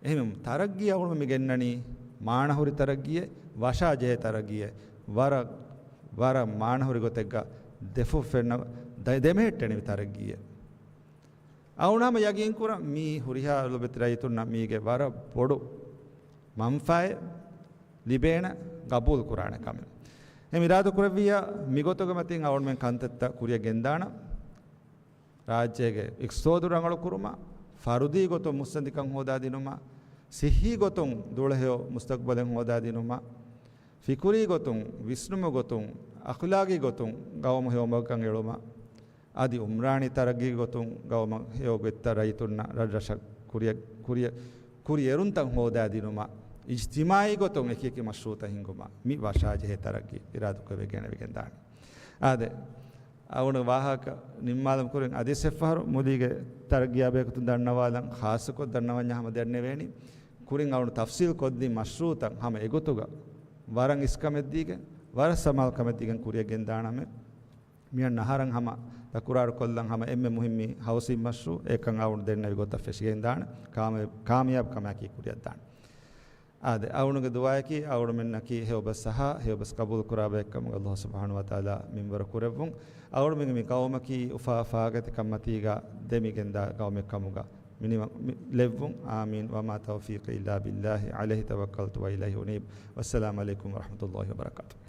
އެހެން ތަރައްގީ އަޅުގަނޑު މި ގެންނަނީ މާނަހުރި ތަރައްގީއެއް، ވަށާޖެހޭ ތަރައްގީއެއް، ވަރަށް، ވަރަށް މާނަހުރި ގޮތެއްގަ ދެފުށް ފެންނަ، ދަ-، ދެމެހެއްޓެނިވި ތަރައްގީއެއް. އަޅުގަނޑު ހަމަ ޔަގީން ކުރަން މީ ހުރިހާ ލޮބުވެތި ރައްޔިތުންނަށް މީގެ ވަރަށް ބޮޑު މަންފާއެއް ލިބޭނެ، ގަބޫލު ކުރާނެ ކަމެއް. އެހެން އިރާދަ ކުރެއްވިއްޔާ މިގޮތުގެ މަތިން އަޅުގަނޑުމެން ކަންތައްތައް ކުރިއަށް ގެންދާނަން. ރާއްޖޭގެ އިޤްތިޞާދު ރަނގަޅު ކުރުމަށް، ފަރުދީ ގޮތުން މުއްސަނދިކަން ހޯދާދިނުމަށް، ސިއްހީ ގޮތުން ދުޅަހެޔޮ މުސްތަޤްބަލެއް ހޯދާދިނުމަށް، ފިކުރީ ގޮތުން، ވިސްނުމު ގޮތުން، އަޚުލާގީ ގޮތުން ގައުމު ހެޔޮމަގަކަށް އެޅުމަށް، އަދި އުމްރާނީ ތަރައްގީ ގޮތުން ގައުމަށް ހެޔޮ ގޮތްތައް ރައްޔިތުންނަށް ރަށްރަށަށް ކުރިއަށް، ކުރިއަށް، ކުރިއެރުންތައް ހޯދާދިނުމަށް، އިޖްތިމާޢީ ގޮތުން އެކިއެކި މަޝްރޫޢުތައް ހިންގުމަށް މި ވަށާޖެހޭ ތަރައްގީ އިރާދަކުރެވި ގެނެވިގެންދާނެ. އާދެ، އަޅުގަނޑު ވާހަކަ ނިންމާލަމު ކުރިން އަދިވެސް އެއްފަހަރު މުލީގެ ތަރައްގީއާ ބެހޭގޮތުން ދަންނަވާލަން، ޚާއްޞަކޮށް ދަންނަވަންޏާ ހަމަ ދެންނެވޭނީ. ކުރިން އަޅުގަނޑު ތަފްސީލް ކޮށްދިން މަޝްރޫޢުތައް ހަމަ އެގޮތުގަ ވަރަށް އިސްކަމެއްދީގެން، ވަރަށް ސަމާލުކަމެއްދީގެން ކުރިއަށް ގެންދާނަމޭ. މިއަންނަ އަހަރަށް ހަމަ ތަކުރާރު ކޮށްލަން ހަމަ އެންމެ މުހިއްމީ ހައުސިން މަޝްރޫޢު އެކަން އަޅުގަނޑު ދެންނެވި ގޮތަށް ފެށިގެންދާނެ. ކާމިޔާ-، ކާމިޔާބު ކަމާއެކީ ކުރިއަށްދާނެ. އާދެ، އަޅުގަނޑުގެ ދުޢާއަކީ އަޅުގަނޑުމެންނަކީ ހެޔޮބަސް އަހާ، ހެޔޮބަސް ޤަބޫލު ކުރާ ބައެއްކަމުގަ ﷲ ސުބްޙާނަހޫ ވަތަޢާލާ މިންވަރު ކުރެއްވުން. އަޅުގަނޑުމެންގެ މި ޤައުމަކީ އުފާ ފާގަތި ކަންމަތީގަ ދެމިގެންދާ ޤައުމެއް ކަމުގަ މިނިވަ-، މި ލެއްވުން. އާމީން. ވަމާ ތައުފީޤީ އިއްލާ ބިއްލާހި، ޢަލައިހި ތަވައްކަލްތު ވައިލައިހި އުނީބް. ވައްސަލާމު ޢަލައިކުމް ވަރަޙްމަތުﷲ ވަބަރަކާތުހު.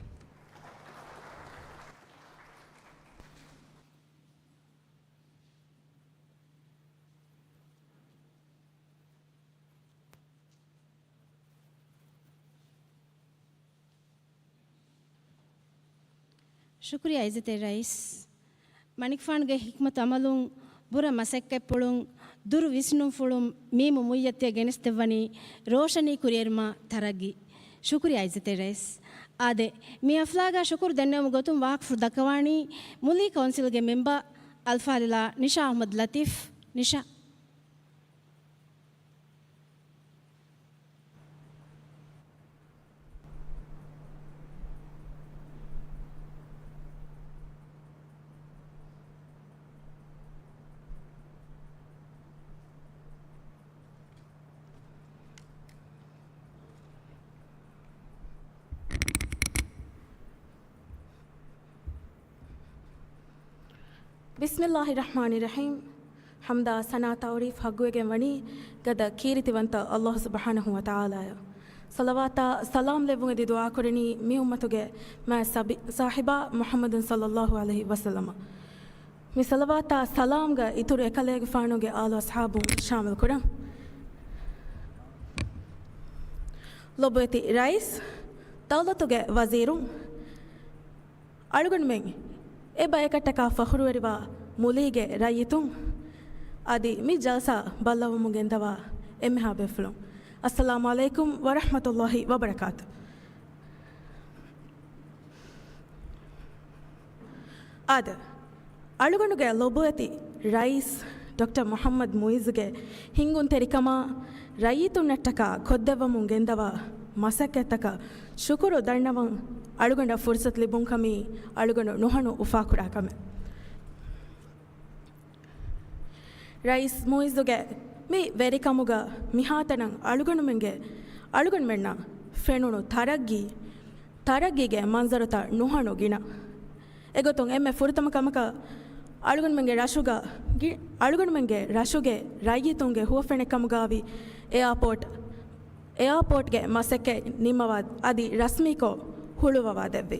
ޝުކުރިއްޔާ އިއްޒަތްތެރި ރައީސް. މަނިކުފާނުގެ ޙިކްމަތު ޢަމަލުން، ބުރަ މަސައްކަތްޕުޅުން، ދުރު ވިސްނުންފުޅުން މީމު މުއްޔަތްތިޔަ ގެނެސްދެއްވަނީ ރޯޝަނީ ކުރިއެރުމާ ތަރައްގީ. ޝުކުރިއްޔާ އިއްޒަތްތެރި ރައީސް. އާދެ، މި ޙަފްލާގަ ޝުކުރު ދެންނެވުމުގެ ގޮތުން ވާހަކަފުޅު ދައްކަވާނީ މުލީ ކައުންސިލްގެ މެމްބަރ އަލްފާޟިލާ ނިޝާ އަޙްމަދު ލަތީފް. ނިޝާ. بسم الله الرحمن الرحيم. ޙަމްދާ ސަނާ ތަޢުރީފް ޙައްޤުވެގެން ވަނީ ގަދަ ކީރިތިވަންތަ ﷲ ސުބްޙާނަހޫ ވަތަޢާލާއަށް. ޞަލަވާތާ ސަލާމް ލެއްވުން އެދި ދުޢާކުރަނީ މި އުއްމަތުގެ މާތް ސަބި-، ސާހިބާ މުޙައްމަދު ޞައްލައްލާހު ޢަލައިހި ވަސައްލަމަ. މި ޞަލަވާތާ ސަލާމްގަ އިތުރު އެކަލޭގެފާނުގެ އާލު އަޞްޙާބުން ޝާމިލް ކުރަން. ލޮބުވެތި ރައީސް، ދައުލަތުގެ ވަޒީރުން، އަޅުގަނޑުމެން އެ ބަޔަކަށްޓަކާ ފަޚުރުވެރިވާ މުލީގެ ރައްޔިތުން، އަދި މި ޖަލްސާ ބައްލަވަމުން ގެންދަވާ އެންމެހާ ބޭފުޅުން، އައްސަލާމު ޢަލައިކުމް ވަރަޙްމަތުﷲ ވަބަރަކާތު. އާދެ، އަޅުގަނޑުގެ ލޮބުވެތި ރައީސް ޑޮކްޓަރ މުޙައްމަދު މުޢިއްޒުގެ ހިންގުންތެރިކަމާ، ރައްޔިތުންނަށްޓަކާ ކޮށްދެއްވަމުން ގެންދަވާ މަސައްކަތްތަކަށް ޝުކުރު ދަންނަވަން އަޅުގަނޑަށް ފުރުޞަތު ލިބުން ކަމީ އަޅުގަނޑު ނުހަނު އުފާކުރާ ކަމެއް. ރައީސް މުޢިއްޒުގެ މި ވެރިކަމުގަ މިހާތަނަށް އަޅުގަނޑުމެންގެ، އަޅުގަނޑުމެންނަށް ފެނުނު ތަރައްގީ، ތަރައްގީގެ މަންޒަރުތައް ނުހަނު ގިނަ. އެގޮތުން އެންމެ ފުރަތަމަ ކަމަކަށް އަޅުގަނޑުމެންގެ ރަށުގަ ގި-، އަޅުގަނޑުމެންގެ ރަށުގެ ރައްޔިތުންގެ ހުވަފެނެއް ކަމުގައި އެއާޕޯޓް، އެއާޕޯޓްގެ މަސައްކަތް ނިންމަވާ އަދި ރަސްމީކޮށް ހުޅުވަވާ ދެއްވި.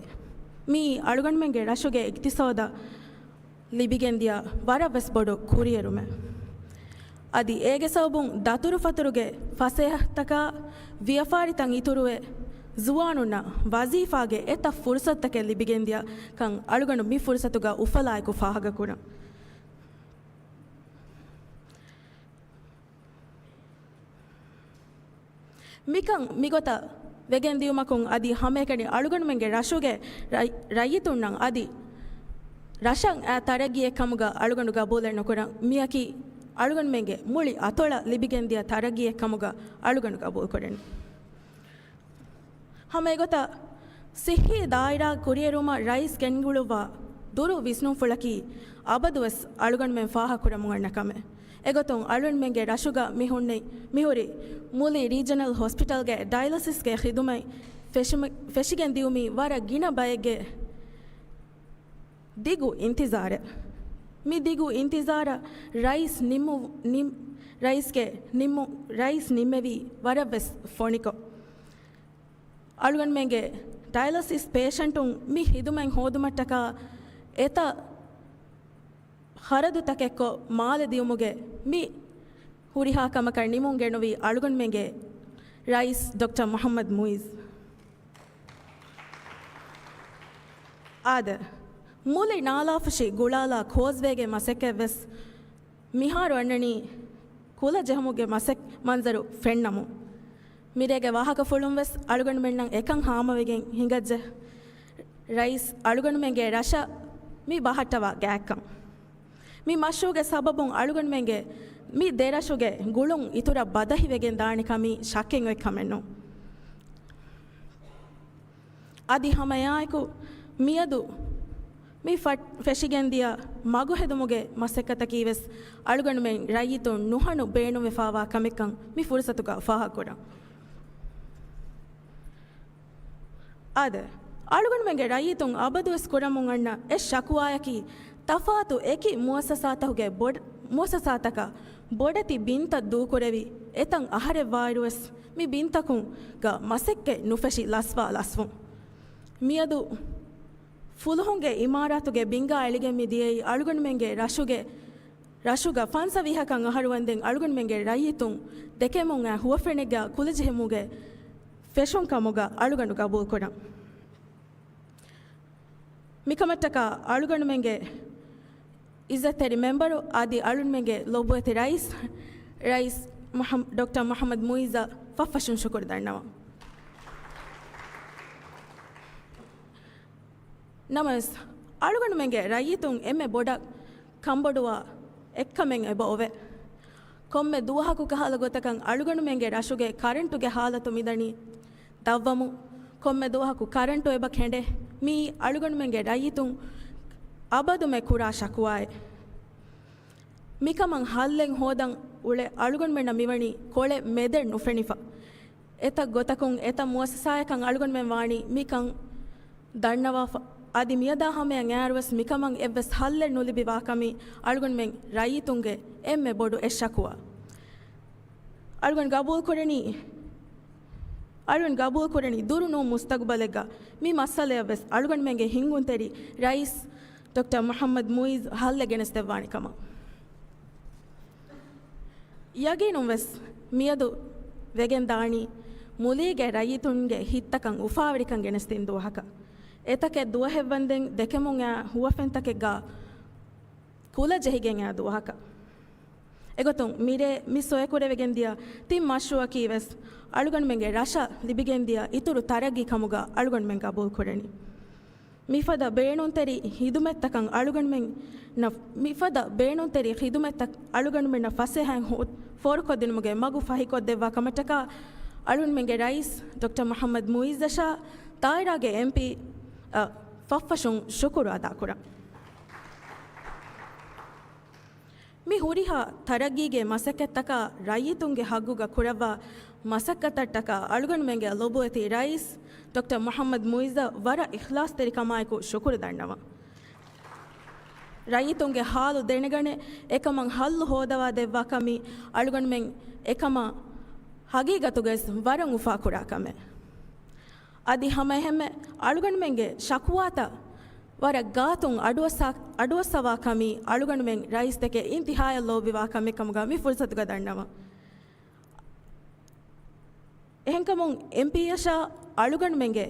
މިއީ އަޅުގަނޑުމެންގެ ރަށުގެ އިޤްތިޞާދަށް ލިބިގެންދިޔަ ވަރަށް ވެސް ބޮޑު ކުރިއެރުމެއް. އަދި އޭގެ ސަބަބުން ދަތުރުފަތުރުގެ ފަސޭހަތަކާ ވިޔަފާރިތައް އިތުރުވެ، ޒުވާނުންނަށް ވަޒީފާގެ އެތައް ފުރުޞަތުތަކެއް ލިބިގެންދިޔަ ކަން އަޅުގަނޑު މި ފުރުޞަތުގަ އުފަލާއެކު ފާހަގަކުރަން. މިކަން މިގޮތަށް ވެގެންދިޔުމަކުން އަދި ހަމައެކަނި އަޅުގަނޑުމެންގެ ރަށުގެ ރައް-، ރައްޔިތުންނަށް އަދި ރަށަށް އައި ތަރައްގީއެއް ކަމުގަ އަޅުގަނޑު ގަބޫލެއް ނުކުރަން. މިއަކީ އަޅުގަނޑުމެންގެ މުޅި އަތޮޅަށް ލިބިގެންދިޔަ ތަރައްގީއެއް ކަމުގަ އަޅުގަނޑު ގަބޫލުކުރަނީ. ހަމަ އެގޮތަށް ސިއްހީ ދާއިރާ ކުރިއެރުމަށް ރައީސް ގެންގުޅުއްވާ ދުރު ވިސްނުންފުޅަކީ އަބަދުވެސް އަޅުގަނޑުމެން ފާހަގަކުރަމުން އަންނަ ކަމެއް. އެގޮތުން އަޅުގަނޑުމެންގެ ރަށުގަ މި ހުންނެ، މިހުރި މުލި ރީޖަނަލް ހޮސްޕިޓަލްގެ ޑައިލަސިސްގެ ޚިދުމަތް ފެށުމެ-، ފެށިގެން ދިއުމީ ވަރަށް ގިނަ ބައެއްގެ ދިގު އިންތިޒާރެއް. މި ދިގު އިންތިޒާރަށް ރައީސް ނިންމު-، ނިން-، ރައީސްގެ ނިންމު-، ރައީސް ނިންމެވީ ވަރަށް ވެސް ފޮނިކޮށް. އަޅުގަނޑުމެންގެ ޑައިލަސިސް ޕޭޝަންޓުން މި ޚިދުމަތް ހޯދުމަށްޓަކާ އެތައް ޚަރަދުތަކެއްކޮށް މާލެ ދިއުމުގެ މި ހުރިހާ ކަމަކަށް ނިމުން ގެނުވީ އަޅުގަނޑުމެންގެ ރައީސް ޑޮކްޓަރ މުޙައްމަދު މުޢިއްޒު. އާދެ، މުޅި ނާލާފުށި ގުޅާލާ ކޯސްވޭގެ މަސައްކަތްވެސް މިހާރު އަންނަނީ ކުލަ ޖެހުމުގެ މަސައް މަންޒަރު ފެންނަމުން. މިރޭގެ ވާހަކަފުޅުން ވެސް އަޅުގަނޑުމެންނަށް އެކަން ހާމަވެގެން ހިނގައްޖެ. ރައީސް އަޅުގަނޑުމެންގެ ރަށަށް މި ބަހައްޓަވާ ގާތްކަން. މި މަޝްރޫޢުގެ ސަބަބުން އަޅުގަނޑުމެންގެ މި ދެރަށުގެ ގުޅުން އިތުރަށް ބަދަހިވެގެން ދާނެ ކަމީ ޝައްކެއް އޮތް ކަމެއް ނޫން. އަދި ހަމައެއާއެކު މިއަދު މި ފަ-، ފެށިގެންދިޔަ މަގު ހެދުމުގެ މަސައްކަތަކީ ވެސް އަޅުގަނޑުމެން ރައްޔިތުން ނުހަނު ބޭނުންވެފާވާ ކަމެއްކަން މި ފުރުސަތުގަ ފާހަގަކުރަން. އާދެ، އަޅުގަނޑުމެންގެ ރައްޔިތުން އަބަދުވެސް ކުރަމުން އަންނަ އެއް ޝަކުވާޔަކީ، ތަފާތު އެކި މުއައްސަސާތަކުގެ ބޮޑ-، މުއައްސަސާތަކަށް ބޮޑެތި ބިންތައް ދޫކުރެވި، އެތަން އަހަރެއްވާއިރުވެސް މި ބިންތަކުން ގަ މަސައްކަތް ނުފެށި ލަސްވާ ލަސްވުން. މިއަދު ފުލުހުންގެ އިމާރާތުގެ ބިންގާ އެޅިގެން މި ދިޔައީ އަޅުގަނޑުމެންގެ ރަށުގެ، ރަށުގަ ފަންސަވީހަކަށް އަހަރު ވަންދެން އަޅުގަނޑުމެންގެ ރައްޔިތުން ދެކެމުން އައި ހުވަފެނެއްގަ ކުލަޖެހުމުގެ ފެށުން ކަމުގަ އަޅުގަނޑު ގަބޫލުކުރަން. މިކަމަށްޓަކާ އަޅުގަނޑުމެންގެ އިއްޒަތްތެރި މެމްބަރު އަދި އަޅުގަނޑުމެންގެ ލޮބުވެތި ރައީސް، ރައީސް މުޙައްމަ-، ޑޮކްޓަރ މުޙައްމަދު މުޢިއްޒަށް ފަށްފަށުން ޝުކުރު ދަންނަވަން. ނަމަވެސް، އަޅުގަނޑުމެންގެ ރައްޔިތުން އެންމެ ބޮޑަށް ކަންބޮޑުވާ އެއްކަމެއް އެބަ އޮވޭ. ކޮންމެ ދުވަހަކު ކަހަލަ ގޮތަކަށް އަޅުގަނޑުމެންގެ ރަށުގެ ކަރަންޓުގެ ހާލަތު މިދަނީ ދަށްވަމުން. ކޮންމެ ދުވަހަކު ކަރަންޓު އެބަ ކެނޑޭ. މިއީ އަޅުގަނޑުމެންގެ ރައްޔިތުން އަބަދުމެ ކުރާ ޝަކުވާއެއް. މިކަމަށް ހައްލެއް ހޯދަން އުޅެ އަޅުގަނޑުމެންނަށް މިވަނީ ކޮޅެއް މެދެއް ނުފެނިފަ. އެތައް ގޮތަކުން އެތައް މުއައްސަސާއަކަށް އަޅުގަނޑުމެން ވާނީ މިކަން ދަންނަވާފަ. އަދި މިއަދާ ހަމަޔަށް އައިރުވެސް މިކަމަށް އެއްވެސް ހައްލެއް ނުލިބިވާކަމީ އަޅުގަނޑުމެން ރައްޔިތުންގެ އެންމެ ބޮޑު އެއް ޝަކުވާ. އަޅުގަނޑު ގަބޫލުކުރަނީ، އަޅުގަނޑު ގަބޫލުކުރަނީ ދުރު ނޫން މުސްތަގުބަލެއްގަ މި މައްސަލަޔަށްވެސް އަޅުގަނޑުމެންގެ ހިންގުންތެރި ރައީސް ޑޮކްޓަރ މުޙައްމަދު މުޢިއްޒު ހައްލެއް ގެނެސްދެއްވާނެ ކަމަށް. ޔަގީނުންވެސް މިއަދު ވެގެން ދާނީ މުލީގެ ރައްޔިތުންގެ ހިތްތަކަށް އުފާވެރިކަން ގެނެސްދިން ދުވަހަކަށް. އެތަކެއް ދުވަހެއްވަންދެން ދެކެމުން އައި ހުވަފެންތަކެއްގަ ކުލަ ޖެހިގެން އައި ދުވަހަކަށް. އެގޮތުން މިރޭ މި ސޮއެކުރެވިގެންދިޔަ ތިން މަޝްރޫއަކީ ވެސް އަޅުގަނޑުމެންގެ ރަށަށް ލިބިގެންދިޔަ އިތުރު ތަރައްގީ ކަމުގަ އަޅުގަނޑުމެން ގަބޫލުކުރަނީ. މިފަދަ ބޭނުންތެރި ޚިދުމަތްތަކަށް އަޅުގަނޑުމެންނަށް، މިފަދަ ބޭނުންތެރި ޚިދުމަތްތައް އަޅުގަނޑުމެންނަށް ފަސޭހައިން ހު-، ފޯރުކޮށްދިނުމުގެ މަގު ފަހިކޮށްދެއްވާ ކަމަށްޓަކާ އަޅުގަނޑުމެންގެ ރައީސް ޑޮކްޓަރ މުޙައްމަދު މުޢިއްޒަށާ ދާއިރާގެ އެމްޕީ އަށް ފަށްފަށުން ޝުކުރު އަދާކުރަން. މި ހުރިހާ ތަރައްގީގެ މަސައްކަތްތަކާ ރައްޔިތުންގެ ހައްގުގަ ކުރައްވާ މަސައްކަތަށްޓަކާ އަޅުގަނޑުމެންގެ ލޮބުވެތި ރައީސް ޑޮކްޓަރ މުޙައްމަދު މުޢިއްޒަށް ވަރަށް އިޚްލާޞްތެރިކަމާއެކު ޝުކުރު ދަންނަވަން. ރައްޔިތުންގެ ހާލު ދެނެގަނެ، އެކަމަށް ހައްލު ހޯދަވާ ދެއްވާ ކަމީ އަޅުގަނޑުމެން އެކަމަށް ހަގީގަތުގައި ވަރަށް އުފާކުރާ ކަމެއް. އަދި ހަމައެހެންމެ އަޅުގަނޑުމެންގެ ޝަކުވާތައް ވަރަށް ގާތުން އަޑުއައްސާ-، އަޑުއައްސަވާ ކަމީ އަޅުގަނޑުމެން ރައީސްދެކެ އިންތިހާޔަށް ލޯބިވާ ކަމެއް ކަމުގަ މި ފުރުސަތުގަ ދަންނަވަން. އެހެންކަމުން އެމްޕީއަށާ އަޅުގަނޑުމެންގެ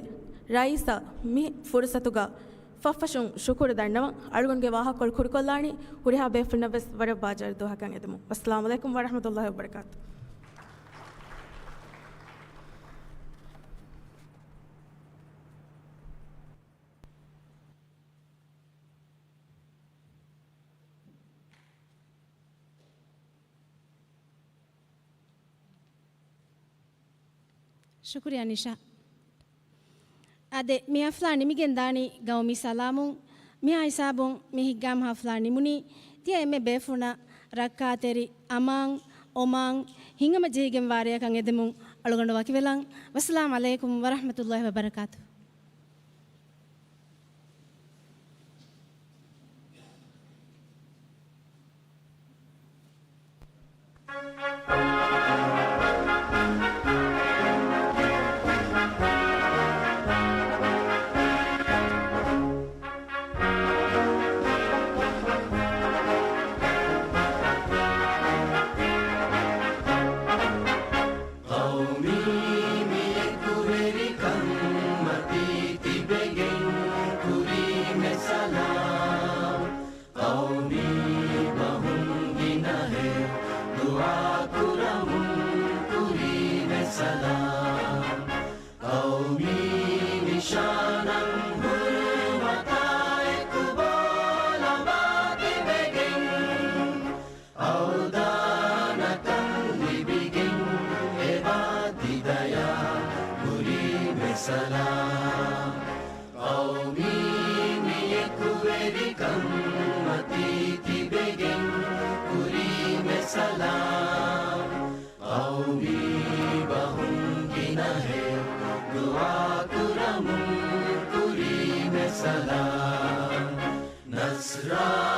ރައީސަށް މި ފުރުސަތުގަ ފަށްފަށުން ޝުކުރު ދަންނަވަން. އަޅުގަނޑުގެ ވާހަކަކޮޅު ކުރުކޮށްލާނީ ހުރިހާ ބޭފުޅުންނަށްވެސް ވަރަށް ބާޖަވެރި ދުވަހަކަށް އެދެމުން. އައްސަލާމު ޢަލައިކުމް ވަރަޙްމަތުﷲި ވަބަރަކާތު. ޝުކުރިއްޔާ ނިޝާ. އާދެ، މި ހަފްލާ ނިމިގެން ދާނީ ގައުމީ ސަލާމުން. މިހާ ހިސާބުން މި ހިތްގައިމު ހަފްލާ ނިމުނީ. ތިޔަ އެންމެ ބޭފުޅުންނަށް ރައްކާތެރި، އަމާން، އޮމާން، ހިތްހަމަޖެހިގެންވާ ރެއަކަށް އެދެމުން އަޅުގަނޑު ވަކިވެލަން. ވައްސަލާމު ޢަލައިކުމް ވަރަޙްމަތުﷲި ވަބަރަކާތު. ތި ދަޔާ ކުރީމެ ސަލާމް. ޤައުމީ މި އެކުވެރިކަން މަތީ ތިބެގެން ކުރީމެ ސަލާމް. ޤައުމީ ބަހުން ގިނަ ހެޔޮ ދުޢާ ކުރަމުން ކުރީމެ ސަލާމް. ނަޞްރާ